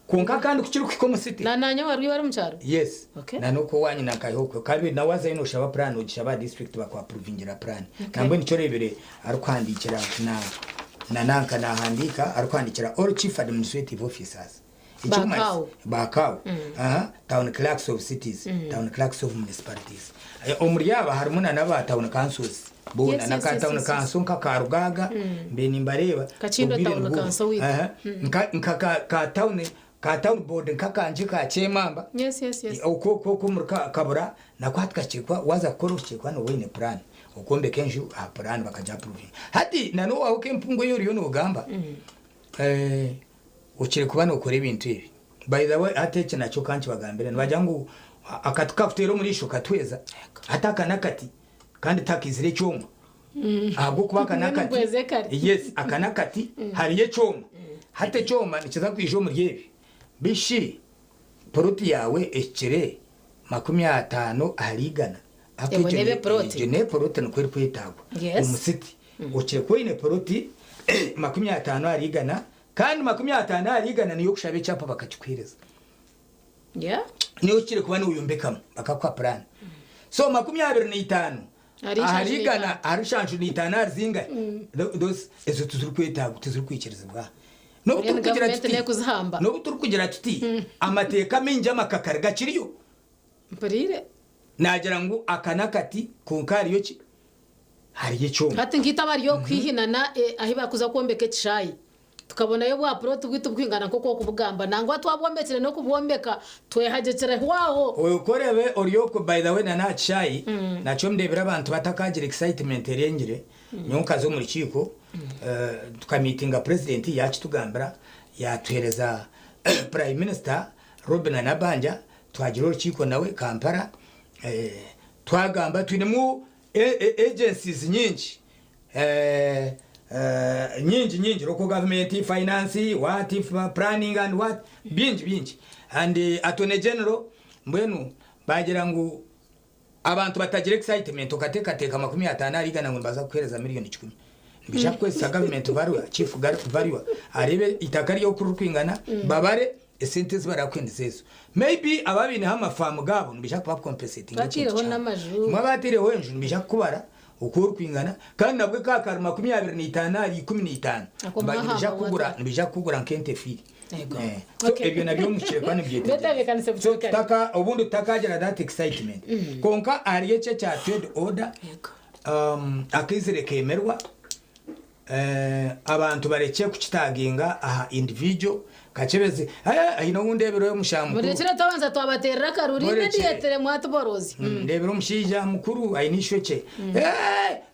Kwonka kandi ku kirikuhika omu city. Na naanye wari ori omu kyaro? Yes. Okay. Na n'oku owaanyu na nkahi okwe. Kabiri na waazayo nooshaba puraani ogishaba aha district baku approvingira puraani. Okay. Nambwenu nikyo oreebire arikuhandiikira na na nanka naahandiika arikuhandiikira all chief administrative officers. Ekirikumanyisa Ba CAO. ba CAO. Aha, town clerks of cities, town clerks of municipalities. Omuri aba harimu na n'aba town councils. Boona Yes, na yes, ka yes, town yes, yes. council nka ka Rugaaga mbe nimbareeba Kakindo obwire town nibwo council waitu. Aha, nka nka ka ka town ka town board nka kangye ka Kyemamba Yes, yes, yes. okwo okwo okwo omuri ka Kabura nakwo hati kakikwa waaza kukora okikwa nooba oine puraani okwombeka enju aha puraani bakagi approvinga. Hati na n'owaawe Kempungu ei oriyo noogamba okire kuba nookora ebintu ebi. By the way hati eki nakyo ka nkibagambire nibagira ngu akati ku kakuteera omu riisho katweza hati aka n'akati kandi tihakaizire ekyoma ahabw'okuba aka n'akati yes aka n'akati hariyo ekyoma hati ekyoma nikiza kwija omuri ebi bishi poroti yaawe ehikire 50 ahari 100 Ebwo n'ebe poroti. egyo n'eporoti nikwo erikwetaagwa Yes. omu city okire kuba oine poroti 50 ahari 100 kandi 50 ahari 100 niyo okushaba ekyapa bakakikuheereza Yeah. niyo okire kuba noyombekamu bakakuha puraani so 25 Ahari ahari nshanju igana ahari nshanju n'itaano ahari zingahi Those ezo tizirikwetaagwa tizirikwikirizibwa N'obu Mbwenu turikugira gavumenti tuti n'ekuzihamba. n'obu turikugira tuti amateeka maingi amakakari gakiriyo Mpuriire. naagira ngu aka n'akati kwonka hariyo ki hariyo ekyoma Hati nkaitwe abari okwihinana ahu barikuza kwombeka ekishaayi. Tukabonayo obwa puloti bwaitu burikwingana nk'oku orikubugamba. Nangwa twabwombekire n'okubwombeka twehagikire hwaho. Okorebe ori okwo by the way na n'aha kishaayi nakyo ndebire abantu batakagira excitement erengire nyowe nkaza omu rukiiko tukamiitinga president yakitugambira yatuhereza prime minister Robinah Nabbanja twagira orukiiko nawe Kampala twagamba twinemu agencies nyingi nyingi nyingi local government finance what planning and what bingi bingi and attorney general mbwenu bagira ngu abantu batagira excitement okateekateeka 50 ahari igana ngu nibaza kukuheereza miriyoni 100. Nibaija kukozesa government valuer, chief valuer areebe eitaka ryawe oku ririkwingana babare esente ezi barakuhendesa ezo. Maybe abo abaineho amafaamu gaabo nibaija kuba compensatinga ekintu Bataireho kyabo. n'amaju. Imwe abataireho enju nibaija kukubara oku orikwingana kandi nabwe ka kari 25 ahari 15 Ako nibaija mwahamba kukugura mwata. nibaija kukugura nk'ente efiire. Ego. So Okay. ebyo nabyo muhikire kuba nibyetegereza. Betebeekanise So bukiri kare. tutaka obundi tutakagira that excitement. Kwonka ahari eki ekya trade order akaizire kemerwa abantu barekye kukitaginga aha individual Kakyebezi haine ou ndeebire omushaija mukuru. Murekire twabanza twabateerera akaruru Murekye. immediately mwatuborozi. Ndeebire omushaija mukuru aine eishokye.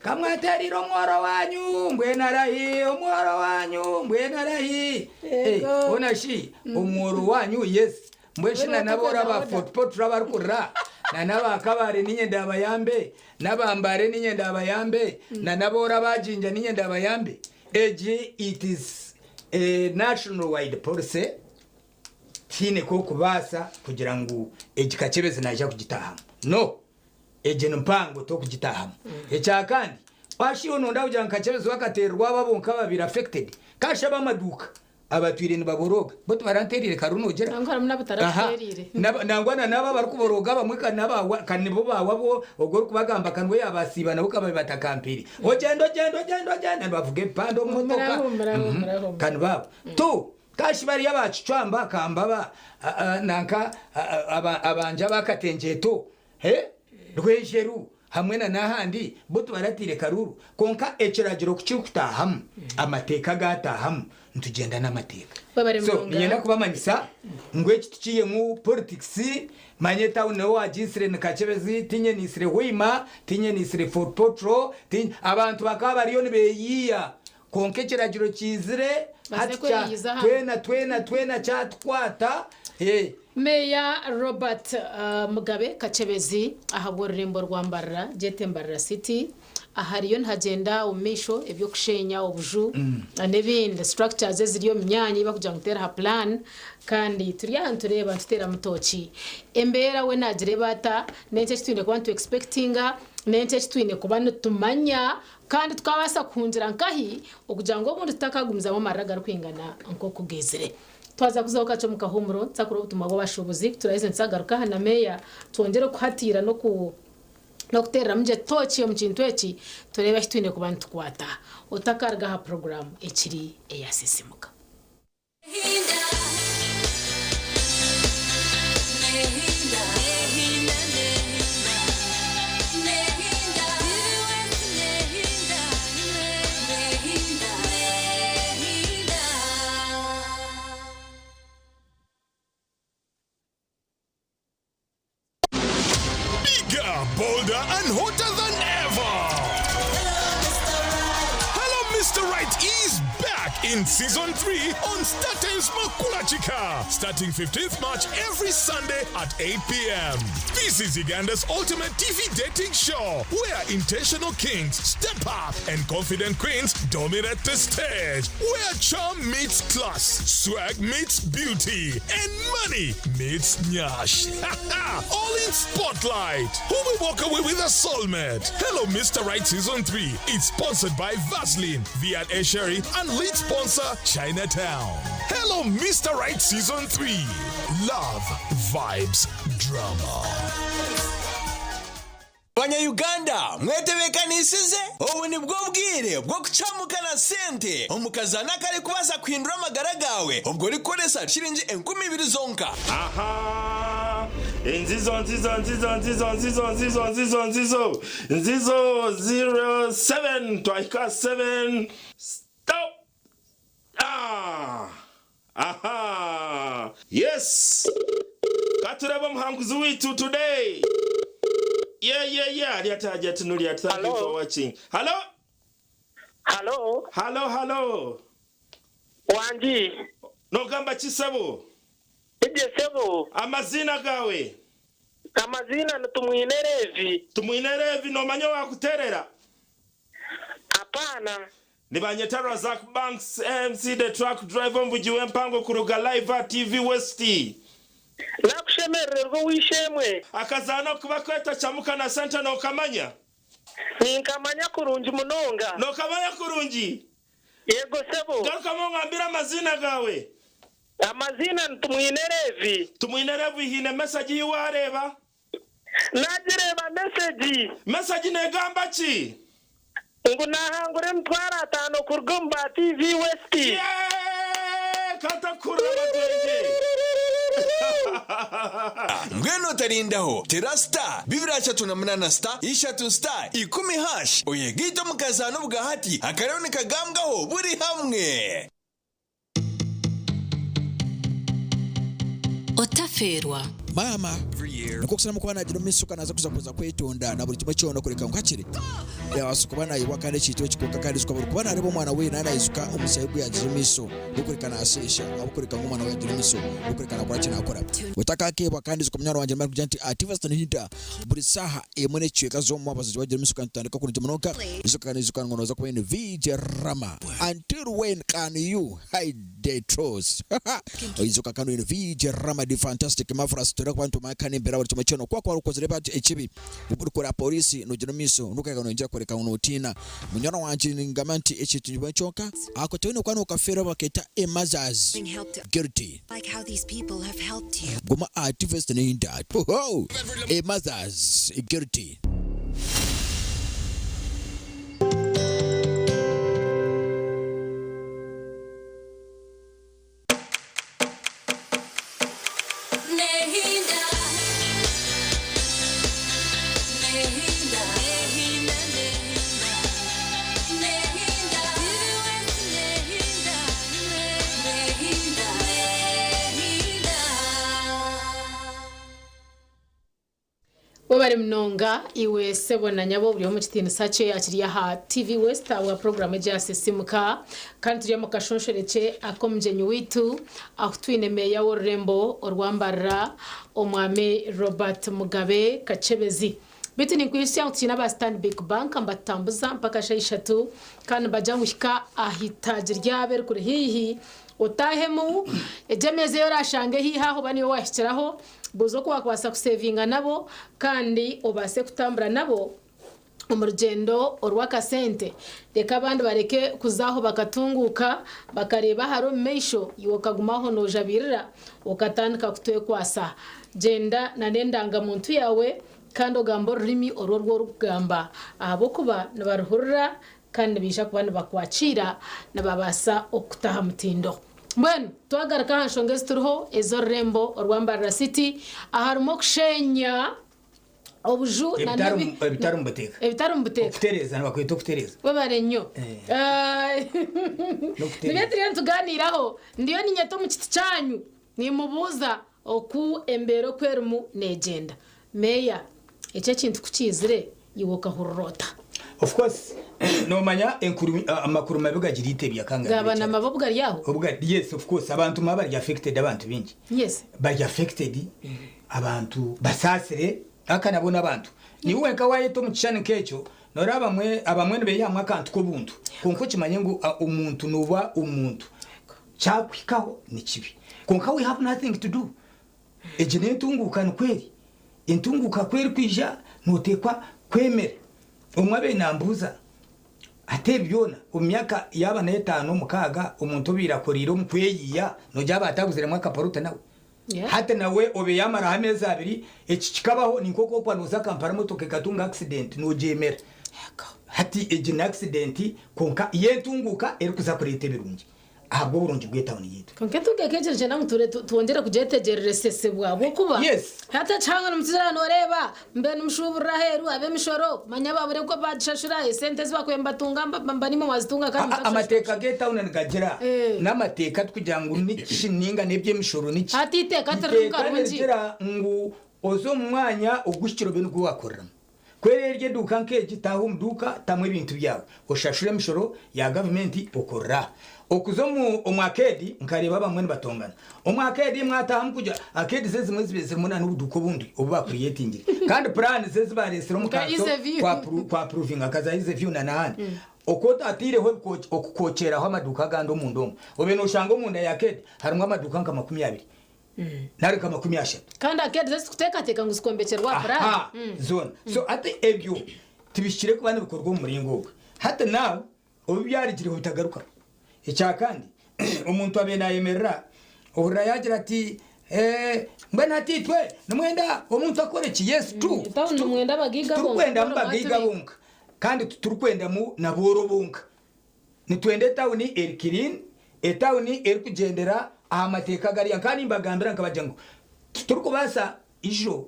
Ka mwateereire omworo wanyu mbwenu arahi omworo wanyu mbwenu arahi. Ego. Hoona shi omworo wanyu yes mbwenu shi Mbwenu na n'abooro watukweta aba order. Fort Portal abarikurira na n'aba Kabale niinye ndaabayambe n'aba Mbale niinye ndaabayambe na n'abooro aba Jinja niinye ndaabayambe. Egi it is a national wide policy tihaine k'okubaasa kugira ngu egi Kakyebezi naija kugitaahamu. No! Egi ni mpango tokugitaahamu. Ekyakandi, waashiiha nonda kugira ngu Kakyebezi we akateererwa abo bonka ababaire affected, kashi ab'amaduuka abatwire nibaborooga bo tibaranteereire karuru noogira? Nangwa harimu Aha, n'abatarakuteereire. nangwa na n'abo abarikuborooga abamwe ka n'abawa ka nibo baawa bo ogwo orikubagamba ka niwe yaabasiiba nabo kababe batakampeire. Ogyenda ogyenda ogyenda ogyenda nibavuga ebipande omu motoka. Humura humura humura humura. Ka nibaabo. Tu, kashi bariya aba Kicwamba Kambaba nanka abangye aba Katengyeto, he, Rwejeru hamwe na n'ahandi bo tibarataire karuuru. Kwonka ekiragiro ku kirikutaahamu, amateeka gaataahamu, nitugyenda n'amateeka. Webare So munonga. niinyenda kubamanyisa ngu eki tikiiyemu politics, manya etawuni niwe waagiitsire ni Kakyebezi, tiinye niitsire Hoima, tiinye niitsire Fort Portal, tiinye, abantu bakaba bariyo nibeeyiiya. Kwonka ekiragiro kiizire Baze hati kya kweyihiza hamwe. twena twena twena kyatukwata. Meeya Robert Mugabe Kakyebezi ahabw'orurembo rwa Mbarara, gyete Mbarara City, ahariyo nihagyenda omu maisho eby'okusheenya obuju n'ebindi structures eziri omu myanya ei barikugira ngu teera aha plan kandi turi aha nitureeba nituteeramu tooki. Embeera we naagireeba ata? N'enki eki twine kuba nitu expectinga? N'enki eki twine kuba nitumanya Kandi tukabaasa kuhungira nkahi okugira ngu obundi tutakagumizamu amarira agarikwingana nk'oku geizire? Twaza kuzaho kakye omu kahuumuro, nituza kureeba obutumwa bw'abashuubuzi. Ku turaaheze nituzagaruka aha na meeya twongyere kuhatiira n'oku n'okuteereramu gye tooki omu kintu eki tureebe ahi twine kuba nitukwata. Otakaruga aha puroguraamu ekiri eya Sisiimuka. Bigger, bolder, and hotter than ever. Hello, Mr. Right is back in season 3 on StarTimes Makulachika, starting 15th March every Sunday at 8 p.m. This is Uganda's ultimate TV dating show where intentional kings step up and confident queens dominate the stage, where charm meets class, swag meets beauty, and money meets nyash. All in spotlight. Who will walk away with a soulmate? Hello, Mr. Right Season 3 is sponsored by Vaseline, V&A Sherry, and lead sponsor Chinatown. Hello, Mr. Right Season 3. Love, vibes, drama. Banya-Uganda mwetebeekanisize? Obu nibwo bwire bw'okucamuka na sente omu kazaano akarikubaasa kuhindura amagara gaawe obwo orikukoresa shiringi 2000 zonka. Aha! Nzizo, nzizo, nzizo, nzizo, nzizo, nzizo, nzizo, nzizo, nzizo, ziro, seven, twahika seven, stop! Ah! Yes! Katurebe omuhanguzi waitu today. Yeah, yeah, yeah. Ari ati Hajati Nuriat, thank you for watching. Hello? Hello? Hello, hello. Wangi. Nogamba ki sebo? Ibye sebo. Amaziina gawe? Amaziina ni Tumwine Levi. Tumwine Levi nomanya owakuterera? Apana. Nibanyeta Razak Banks MC the truck driver omuvugi w'empango kuruga live aha TV West. Nakushemerererwa ow'eishe-emwe. Akazaano ku bakweta Chamuka na Sente nokamanya? Ninkamanya kurungi munonga. Nokamanya kurungi? Yego sebo. Garukamu ongambire amaziina gaawe. Amaziina ni Tumwine Levi. Tumwine Levi haine mesagi ei waareeba? Nagireeba mesegi. Mesagi negamba ki? Ngu nahangura emitwaro atano kuruga omu ba TV West. Yeee! Katakuhurira amatwengye. Mbwenu otarindaho, tera star 238 star ishatu star ikumi hash oyegaite omu kazaano obwahati akariyo nikagambwaho buri hamwe. Otafeerwa. Maama nikwo kusana kuba nagira omu maisho naza kuza kuza kwetonda na buri kimwe kyona kureka ngu hakiri yabaasa kuba nayebwa kandi ekintu eki kwonka kandi ijuka buri kuba nareeba omwana we naaba naijuka omushaija ogu yagira omu maisho gw'okureka nasheesha ahabw'okureka ngu omwana we yagira omu maisho gw'okureka nakora ki nakora otakakeebwa kandi ijuka munywani wangye nimara kugira nti ati Western Hinda buri saaha emwe n'ekicweka z'omu mwabazyo wagira omu maisho kandi tutandika kurungi munonga ijuka kandi ijuka ngu noza kuba oine VJ Rama until when can you hide the truth Oijuka kandi oine VJ Rama the fantastic marvelous turikuba nitumanya kandi embeera buri kimwe kyona ku wakuba okozire ekibi orikora polisi nogira omu maisho nokureka noyongyera kworeka ngu notiina. Munywani wangye ningamba nti ekintu nikimwe kyonka ako toine kuba nokafeerwa baketa a mother's guilty. Guma aha TV Nda a mother's guilty. Webare munonga iwe sebo na nyabo buri omu kitiinisa kye akiri aha TV West ahabwa puroguramu egi ya Sisimuka kandi turi omu kashonshorekye ak'omugyenyi waitu ahu twine meeya w'orurembo orwa Mbarara Omwami Robert Mugabe Kakyebezi. Beitu ninkwijutsya ngu twine aba Stanbic Bank nibatutambuza mpaka shaaha ishatu kandi nibagira ngu hika aha itaagi ryabo erikuri haihi Otaahemu egyo emeeza ei oraashange haihi aho oba niyo waahikiraho, buuza oku waakubaasa kuseevinga nabo kandi obaase kutambura nabo omu rugyendo orw'akasente. Reka abandi bareke kuza aho bakatunguuka bakareeba ahari omu maisho, iwe okaguma aho noojabirira okatandika kutwekwasa. Gyenda n'endangamuntu yaawe kandi ogambe orurimi oru oru orikugamba ahabw'okuba nibaruhurira Kandi nibaija kuba nibakwakiira, nibabaasa okukuta aha mutindo. Mbwenu twagaruka aha nshonga ezi turiho ez'orurembo orwa Mbarara City aharimu okushenya obuju na Ebitari n'ebi- ebitari omu buteeka. ebitari omu buteeka. Okutereeza nibakweta okutereeza. Webare nnyo. N'okutereeza. Nibyo turiyo nitugaaniiraho. Ndiyo niinyeta omu kiti kyanyu nimubuuza oku embeera oku erimu neegyenda. Meeya, eki ekintu ku kiizire, iwe okahurira ota? Of course nomanya enkuru amakuru mabi gagira itebya kanga Gaba na mabi obu gari aho? Obu gari yes of course abantu maba bari affected abantu bingi. Yes. Bari affected abantu basaasire aka nabo n'abantu. Niwe wenka wayeta omu kishushani nk'ekyo noreba abamwe abamwe nibeyihamu akantu k'obuntu kwonka okimanye ngu omuntu noba omuntu kyakuhikaho nikibi kwonka we have nothing to do. Egi n'entunguuka nikwo eri. Entunguuka ku erikwija nooteekwa kwemera. Omwe abaire naambuuza ati ebi byona omu myaka yaaba n'etaano mukaaga omuntu obaire akoreire omu kweyiiya noogira aba ataguziremu akaparuta nawe? Hati nawe obe yaamaraho ameezi abiri eki kikabaho ni nk'oku orikuba nooza Kampala emotoka ekatunga accident noogyemera. Hati egi ni accident kwonka yo entunguuka erikuza kureeta ebirungi. Ahabw'oburungi bw'etawuni yaitu. Kwonka entunga eka egyo niinyenda ngu twongyere kugyetegyerezesibwa ahabw'okuba hati ekihanga nimukigira nooreeba mbe nimushuuburira aheeru ab'emishoro manya babure oku baagishashura esente ezi bakubaire nibatunga mba niimwe mwazitunga kandi mutakushashura. Amateeka g'etawuni nigagira n'amateeka tikugira ngu niki ninga n'eby'emishoro niki. Hati eiteeka tiriri Eiteeka karungi. nirigira ngu oze omu mwanya oguhikire obe nigwo waakoreramu. Ku eri eri eduuka nk'egi, taaha omu duuka, tamu ebintu byawe, oshashure emishoro ya gavumenti okorere aha. Okuza omu omu akeedi nkareeba abamwe nibatongana. Omu akeedi mwataahamu kugira, akeedi zo ezimwe zibaire zirimu na n'obuduuka obundi obu baakuriyetingire. Kandi puraani zo ezi baareetsire omu Nka kanso Easy View. ku apuruvinga nka za Easy View na n'ahandi. Oku otataireho ebikooki okukokyeraho amaduuka agandi omunda omwo, obaire nooshanga omunda ya akeedi harimu amaduuka nka 20. Nari nka 30. Kandi akeedi ezitukuteekateeka ngu zikombekyeirwe aha puraani. Aha, zoona. So hati ebyo tibihikire kuba nibikorwa omu muringo ogwo. Hati now obu byarugireho bitagarukaho. Ekya kandi, omuntu abaire naayemerera, ohurira yaagira ati, Eh, mbwenu hati itwe nimwenda omuntu akore ki? Yes, true. Tawuni nimwenda abagaiga bonka. Titurikwendamu bagaiga bonka, kandi titurikwendamu na booro bonka. Nitwenda etawuni eri clean, etawuni erikugyendera aha mateeka gariya. Nkaba nimbagambira nkabagira ngu titurikubaasa ijo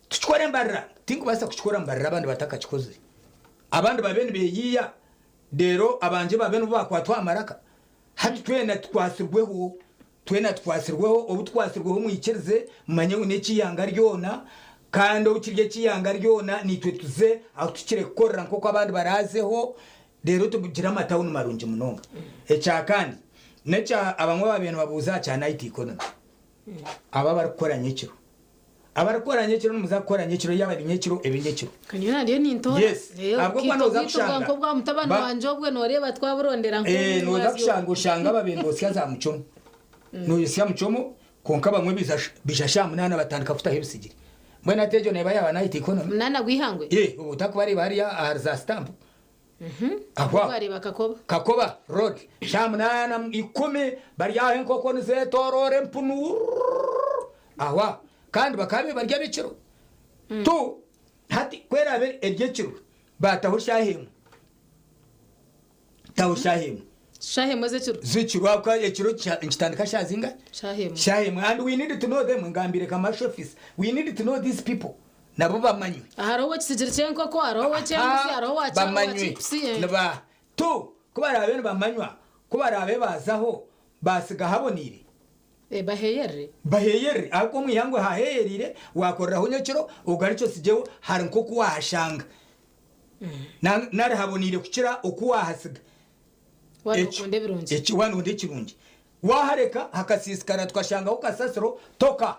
tukikore mbarira, tinkubaasa kukikora mbarira abandi batakakikozire. Abandi babe nibeeyiiya reero abangye babe nibo baakwatwa aha maraka. Hati twena tukwatsirweho, twena tukwatsirweho, obu tukwatsirweho mwikirize mumanye ngu n'eky'eihanga ryona kandi obu kiri eky'eihanga ryona naitwe tuze ahu tuhikire kukorera nk'oku abandi baraazeho. Reero tugire amatawuni marungi munonga. Ekya kandi, n'ekya abamwe baabaire nibabuuza aha kya night economy. Abo abarikukora nyekiro. Abarikukora nyekiro nimuza kukora nyekiro yaaba eri nyekiro ebe nyekiro. Nyowe na ndiyo nintoora. Yes. Reero Ahabw'okuba obukaito nooza bwaitu bwa kushanga nk'obwa mutabani ba wangye obwe nooreeba twaburondera Eh, nooza nk'omwazyo. kushanga oshanga ababaire nibotsya za muchomo. Nooyotsya muchomo kwonka abamwe baija baija shaaha munaana batandika kutaho ebisigiri. Mbwenu hati egyo neeba yaaba night economy? Munaana gw'eihangwe? Eh, obu otakubareeba hariya ahari za sitampu. Aho aho. Wareba Kakoba. Kakoba road shaaha munana ikumi bari aho enkoko nizetorora empunu rurururu aho aho kandi bakaba bari ab'ekiro tu hati ku eraabe eri ekiro baataho shaaha emwe taho shaaha emwe Shaaha emwe z'ekiro. Z'ekiro ahabw'okuba ekiro nikitandika shaaha zingahi? Shaaha emwe. Shaaha emwe and we need to know them ngambire commercial office we need to know these people. Nabo bamanywe. Hariho ow'ekisigiri ky'enkoko, hariho ow'eky'embuzi, hariho owa kya, owa Bamanywe. chipusi. eh. Niba tu ku baraabe nibamanywa, ku baraabe baazaho baatsiga haboneire. Eh, baheyerere. Baheyerere. Ahabw'okuba omu ihangwe haheyeriire, waakoreraho nyekiro, ogarukye otsigyeho, hari nk'oku waahashanga. Na- Nari haboneire kukira oku waahatsiga. Waaba Ekyo- nokunda ebirungi. Eki waaba nokunda ekirungi. Waahareka hakasiisikara tukashangaho kasasiro, toka.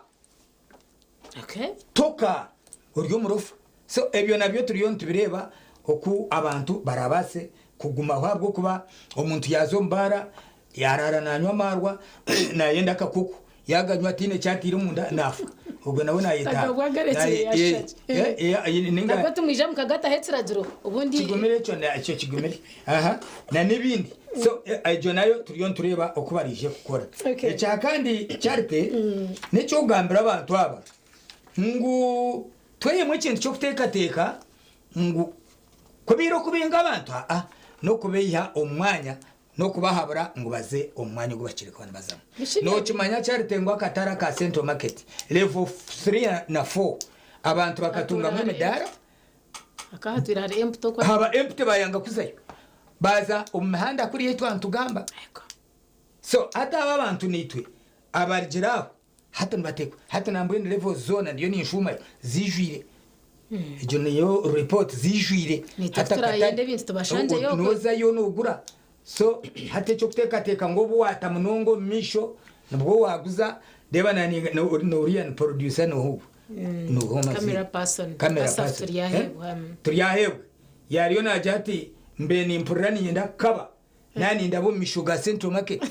Toka ori omurofa. So ebyo nabyo turiyo nitubireeba oku abantu barabaase kugumaho ahabw'okuba omuntu yaaza omu baara yaaraara naanywa amaarwa naayenda akakuku yaaganywa ataine eki ataire omunda naafa. Ogwo nawe naayetaaga. Akabwa akarekire yashusha gye. Nabwo timwija mukagataho ekiragiro obundi. Kigumire ekyo ekyo kigumire. Aha na n'ebindi. So egyo nayo turiyo nitureeba oku baraije kukora. Ekya kandi Charity n'eky'okugambira abantu aba ngu tweyemu ekintu ky'okuteekateeka ngu kubaire okubinga abantu aa n'okubaiha omu mwanya n'okubahabura ngu baze omu mwanya ogu bakire kuba nibazamu. Nookimanya Charity ngu akatare aka Central Market level 3 na 4 abantu bakatungamu emidaara? Hakaba hatwire hari empty okwo. Haba empty bayanga kuzayo. Baza omu mihanda kuriya ei twaba nitugamba. So hati abo abantu naitwe abarugire aho hati nibatekwa. Hati nambwenu levels zoona ndiyo ninshuumayo zijwire. Egyo niyo report zijwire. Naitwe Hati titurayenda akatare ebintu tubashangyeyo okwo. nozayo nogura. So hati eky'okuteekateeka ngu obu waata munonga omu maisho nibwo waaguza, reeba na noriya ni producer nooha ogwo? Nooha Camera amazima? person. Camera Asaph person. Turyaheebwa. Eh? Turyaheebwa. Yaariyo naagira ati mbe nimpurira niinyenda kukaba, naaba nindaba omu maisho ga Central Market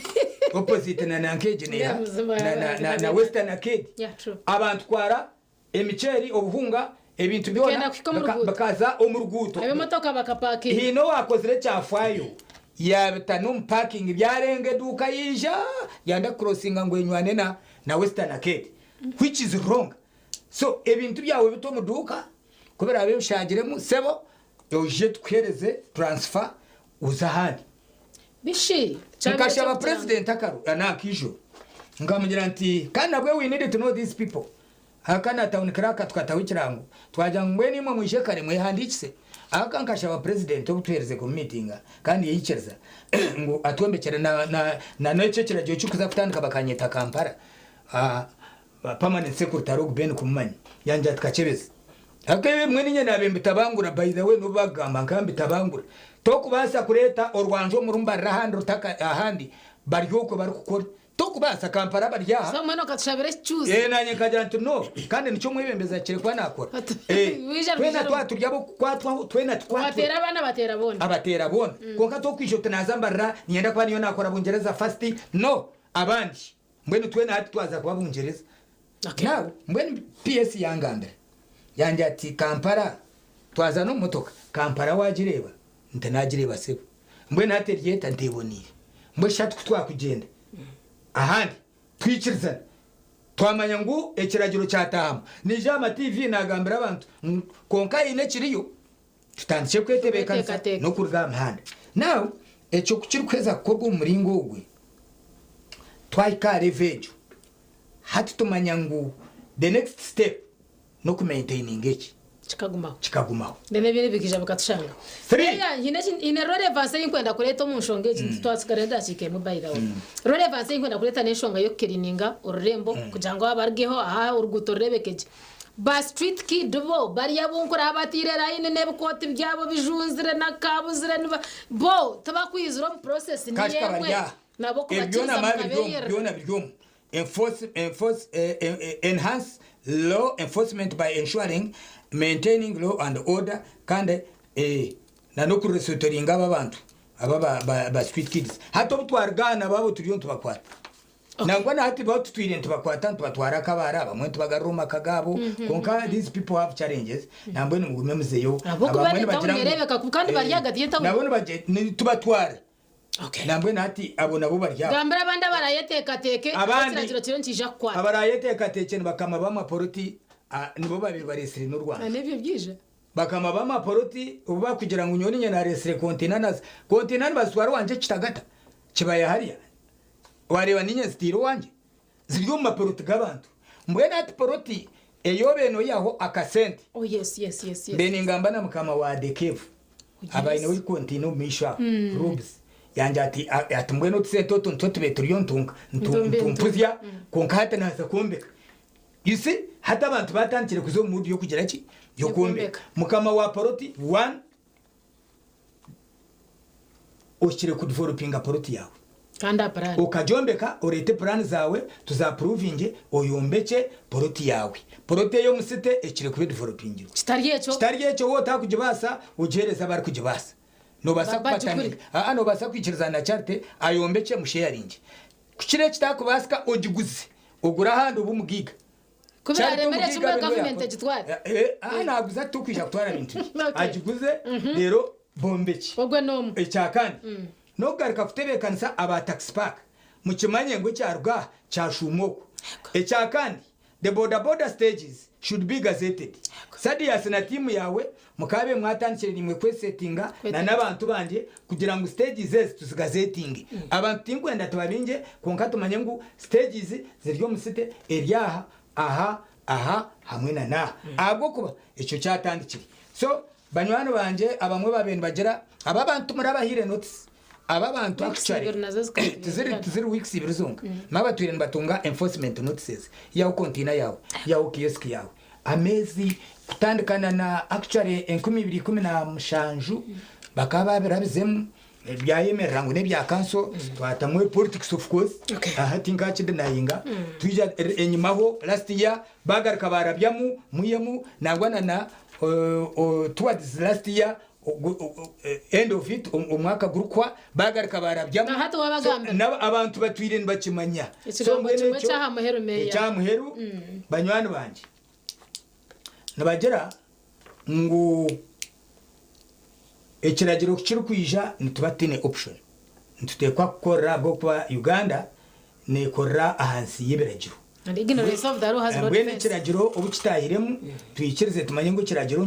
opposite na nanka egi neeha? Na, na, na, na Western Arcade. Yeah, true. Abantu kwara Emiceeri, obuhunga, ebintu Bikenda byona kuhika omu ruguuto. bikaza omu ruguuto. Ab'emotoka bakapakinga. Haine owaakozire ekyafaayo yaabita n'omu parking byarenga eduuka yaija yayenda kucrossinga ngu enywane na na Western Arcade which is wrong. So ebintu byawe bite omu duuka ku biraabe bishaagiremu sebo oije tukuheereze transfer oze ahandi. Bishi! Kyabaire Nkashaba eky'okugira ngu. president akaru nanka ijo nkamugira nti kandi nabwe we need to know these people aka na town clerk tukataho ekirango twagira ngu mbwenu imwe mwije kare mwehandikise aka nkashaba president obu tuherize kumumitinga kandi yaikiriza ngu atwombekyere na na na nekyo ekiragiro kikuza kutandika bakanyeta Kampala ah, permanent secretary ogu Ben kumumanya yangira ati Kakyebezi Aka ebimwe ninye nabe mbitabangura by the way nobu bakugamba nkaba mbitabangura tokubaasa kureeta orwanja omuri mbarira ahandi rutaka ahandi bari okwe barikukora tokubaasa Kampala bari aha So mbwenu okatushabira ekicuuzi. Eh nanye nkagira nti no kandi nikyo omwebembezi akire kuba nakora Eh, Wija twena rwija twaba turi abokukwatwaho twena tukwatwe Wateera abaana bateera boona. abateera boona kwonka tokwija oti naza mbarira ninyenda kuba niyo nakora bungyereza first no abandi mbwenu twena hati twaza kuba bungyereza Now mbwenu PS yangambira yangira ati Kampala twaza n'omu motoka Kampala wagireeba nti nagireeba sebo mbwenu hati eri eta nti eboniire mbwenu shi hati ku twakugyenda ahandi twikirizana twamanya ngu ekiragiro kyatahamu naija aha ma TV nagambira abantu ngu kwonka haine ekiriyo tutandikye kwetebeekanisa Kweteekateeka. n'okuruga aha mihanda now ekyo ku kirikuheza kukorwa omu muringo ogwe twahika aha level egyo Hati tumanya ngu the next step n'okumaintaininga eki. Kikagumaho. Kikagumaho. Then ebindi bikaija bikatushanga. Eya, hiine eki, hiine relevance ei nkwenda kureeta omu nshonga egi, twatsigara n'edakiika emwe by the way. Relevance ei nkwenda kureeta n'enshonga y'okukiriininga orurembo kugira ngu abarugeho aha oruguuto rureebeke gye. Ba street kid bo bari abu nkuraba abataire layini n'ebikooti byabo bijunzire na kabuzire niba, bo tibakwizire omu process niyo Kashika emwe bari aha. nabo Ebi byona kubakiriza ma biri omu, mukabeeyerera. byona biri omu. Enforce, enforce, enhance law enforcement by ensuring maintaining law and order kandi eh, na n'okuresotoringa aba abantu aba ba, ba, ba street kids. Hati obu twaruga aha nabo abo turiyo nitubakwata. Nangwa na hati bo tutwire nitubakwata nitubatwara akabaare abamwe nitubagarura omu maka gaabo kwonka these people have challenges nambwenu mugume muzeyo. Ahabw'okuba Abamwe ni nibagira tawuni ngu ereebeka kubi kandi bari eh, ahagati y'etawuni. nabo nibagye nitubatwara. Nambwenu hati abo nabo bari aho. Gambira abandi abarayeteekateeke Abandi ekiragiro kiriyo nikiija kukwata. abarayeteekateekye ni bakama b'amaporoti nibo babaire bareetsire n'orwanda. Na n'ebyo byija. Bakama b'amaporoti obu bakugira ngu nyowe niinye naareetsire konteina nazi konteina nibazitwara owangye Kitagata Kibaya hariya wareeba niinye nziteire owangye ziri omu maporoti g'abantu mbwenu hati poroti ei obaire noihaho akasente Oh yes yes yes yes. Mbe ningamba na mukama wa The Cave aba aineho konteina omu maisho aho Mm. Rubs yangira ati ati mbwenu otusente otu nitwo tubaire turiyo ntunka Ntumbi ntu. ntumpuzya kwonka hati naaza kwombeka you see hati abantu batandikire kuza omu mood y'okugira ki y'okwombeka Y'okwombeka. mukama wa poroti one ohikire kudevelopinga poroti yaawe Kandi aha puraani. Okagyombeka oreete puraani zaawe tuzapuruvinge oyombekye poroti yaawe. Poroti ey'omu city ekire kuba edivelopingirwe. Kitari ekyo. Kitari ekyo waaba otakugibaasa ogiheereze abarikugibaasa. Noobaasa Bagigure. kupataninga. Aa noobaasa kwikirizana na Charity ayombekye musheyaringye. Ku kiro ekitakubaasika ogiguze ogure ahandi obe omugaiga. Ku Charity biraremera omugaiga kimwe abe niwe gavumenti yaakora. egitware. Aa naaguza titokwija kutwara bintu bye. Okay. Agiguze reero bombekye. Ogwe n'omwe. Ekya kandi. N'okugaruka kutebeekanisa aba taxi park mukimanye ngu ekyaruga aha kyashuuma oku. Ekya kandi, the boda boda stages should be gazetted. Sadius na tiimu yaawe mukaabe mwatandikire naimwe kwesetinga na n'abantu bangye kugira ngu stages ezi tuzigazetinge. Abantu tinkwenda tubabingye kwonka tumanye ngu stages ziri omu city eri aha, aha, aha hamwe na n'aha ahabw'okuba ekyo kyatandikire. So Banywani bangye abamwe baabaire nibagira, aba abantu murabahaire notice, aba abantu Weeks actually ibiri nazo zikaba tiziri tiziri weeks ibiri zonka, nabo batwire nibatunga enforcement notices, yaho container yaawe, yaho kiosk yaawe, ameezi kutandika na na actually 2017 bakaba babirabizemu byayemerera ngu n'ebya kanso twatamu politics of course aha tinkakidinayinga twija enyimaho last year bagaruka barabyamu mwiyemu nangwa na na towards last year end of it omwaka gurikwa bagaruka barabyamu Na hati wabagambira. So, abantu batwire nibakimanya. So Ekigambo mbwenu kimwe ekyo ekyaha muheru meeya. ekyaha muheru banywani bangye nibagira ngu Ekiragiro ku kirikwija nituba tutaine option. Nituteekwa kukorera ahabw'okuba Uganda neekorera ahansi y'ebiragiro. And ignorance of the law has no Mbwenu defense. ekiragiro obu kitaahiremu, twikirize tumanye ngu ekiragiro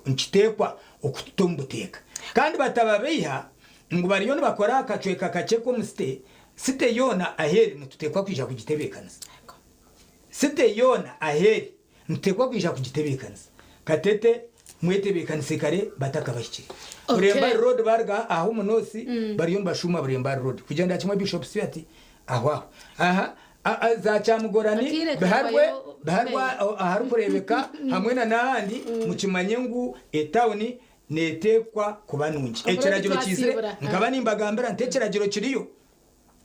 nikiteekwa okututa omu buteeka. Kandi batababeiha Ngu bariyo nibakora aha kacweka kakye k'omu site, site yoona ahu eri nituteekwa kwija kugitebeekanisa. Site yoona ahu eri nituteekwa kwija kugitebeekanisa. Katete mwetebeekanise kare batakabahikire. Burembari Road baaruga aha omu North bariyo nibashuuma Burembari Road kugyendera kimwe Bishop Stuart aho aho. Aha za Kyamugorani, Akaire Biharwe, kabayo Biharwe Meya. aharikureebeka hamwe na n'ahandi mukimanye ngu etawuni neeteekwa kuba nungi. Omurundi Ekiragiro kiizire, twasiibura. nkaba nimbagambira nti ekiragiro kiriyo.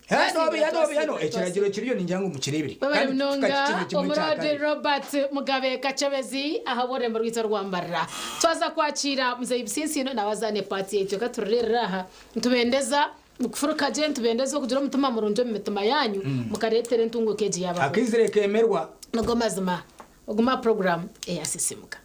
Hano, Twasiibura, hano, hano, twasiibura, ekiragiro kiriyo ningira ngu mukireebire. Webale Kandi munonga tukakikiza kimwe kya omurodi kabiri. Robert Mugabe Kacebezi aha bw'orurembo rwaitu orwambarira. Twaza kwakira Muzeeyi Businsino nawe azaane paati yaitu ekaturerera aha. Nitubendeza kufuruka gye, nitubendeza okugira omutima murungi omu mitima yaanyu mukareetera entunguuka egi yaabaho. Akaizire keemerwa. Nigo mazima. Ogume aha puroguraamu eya Sisimuka.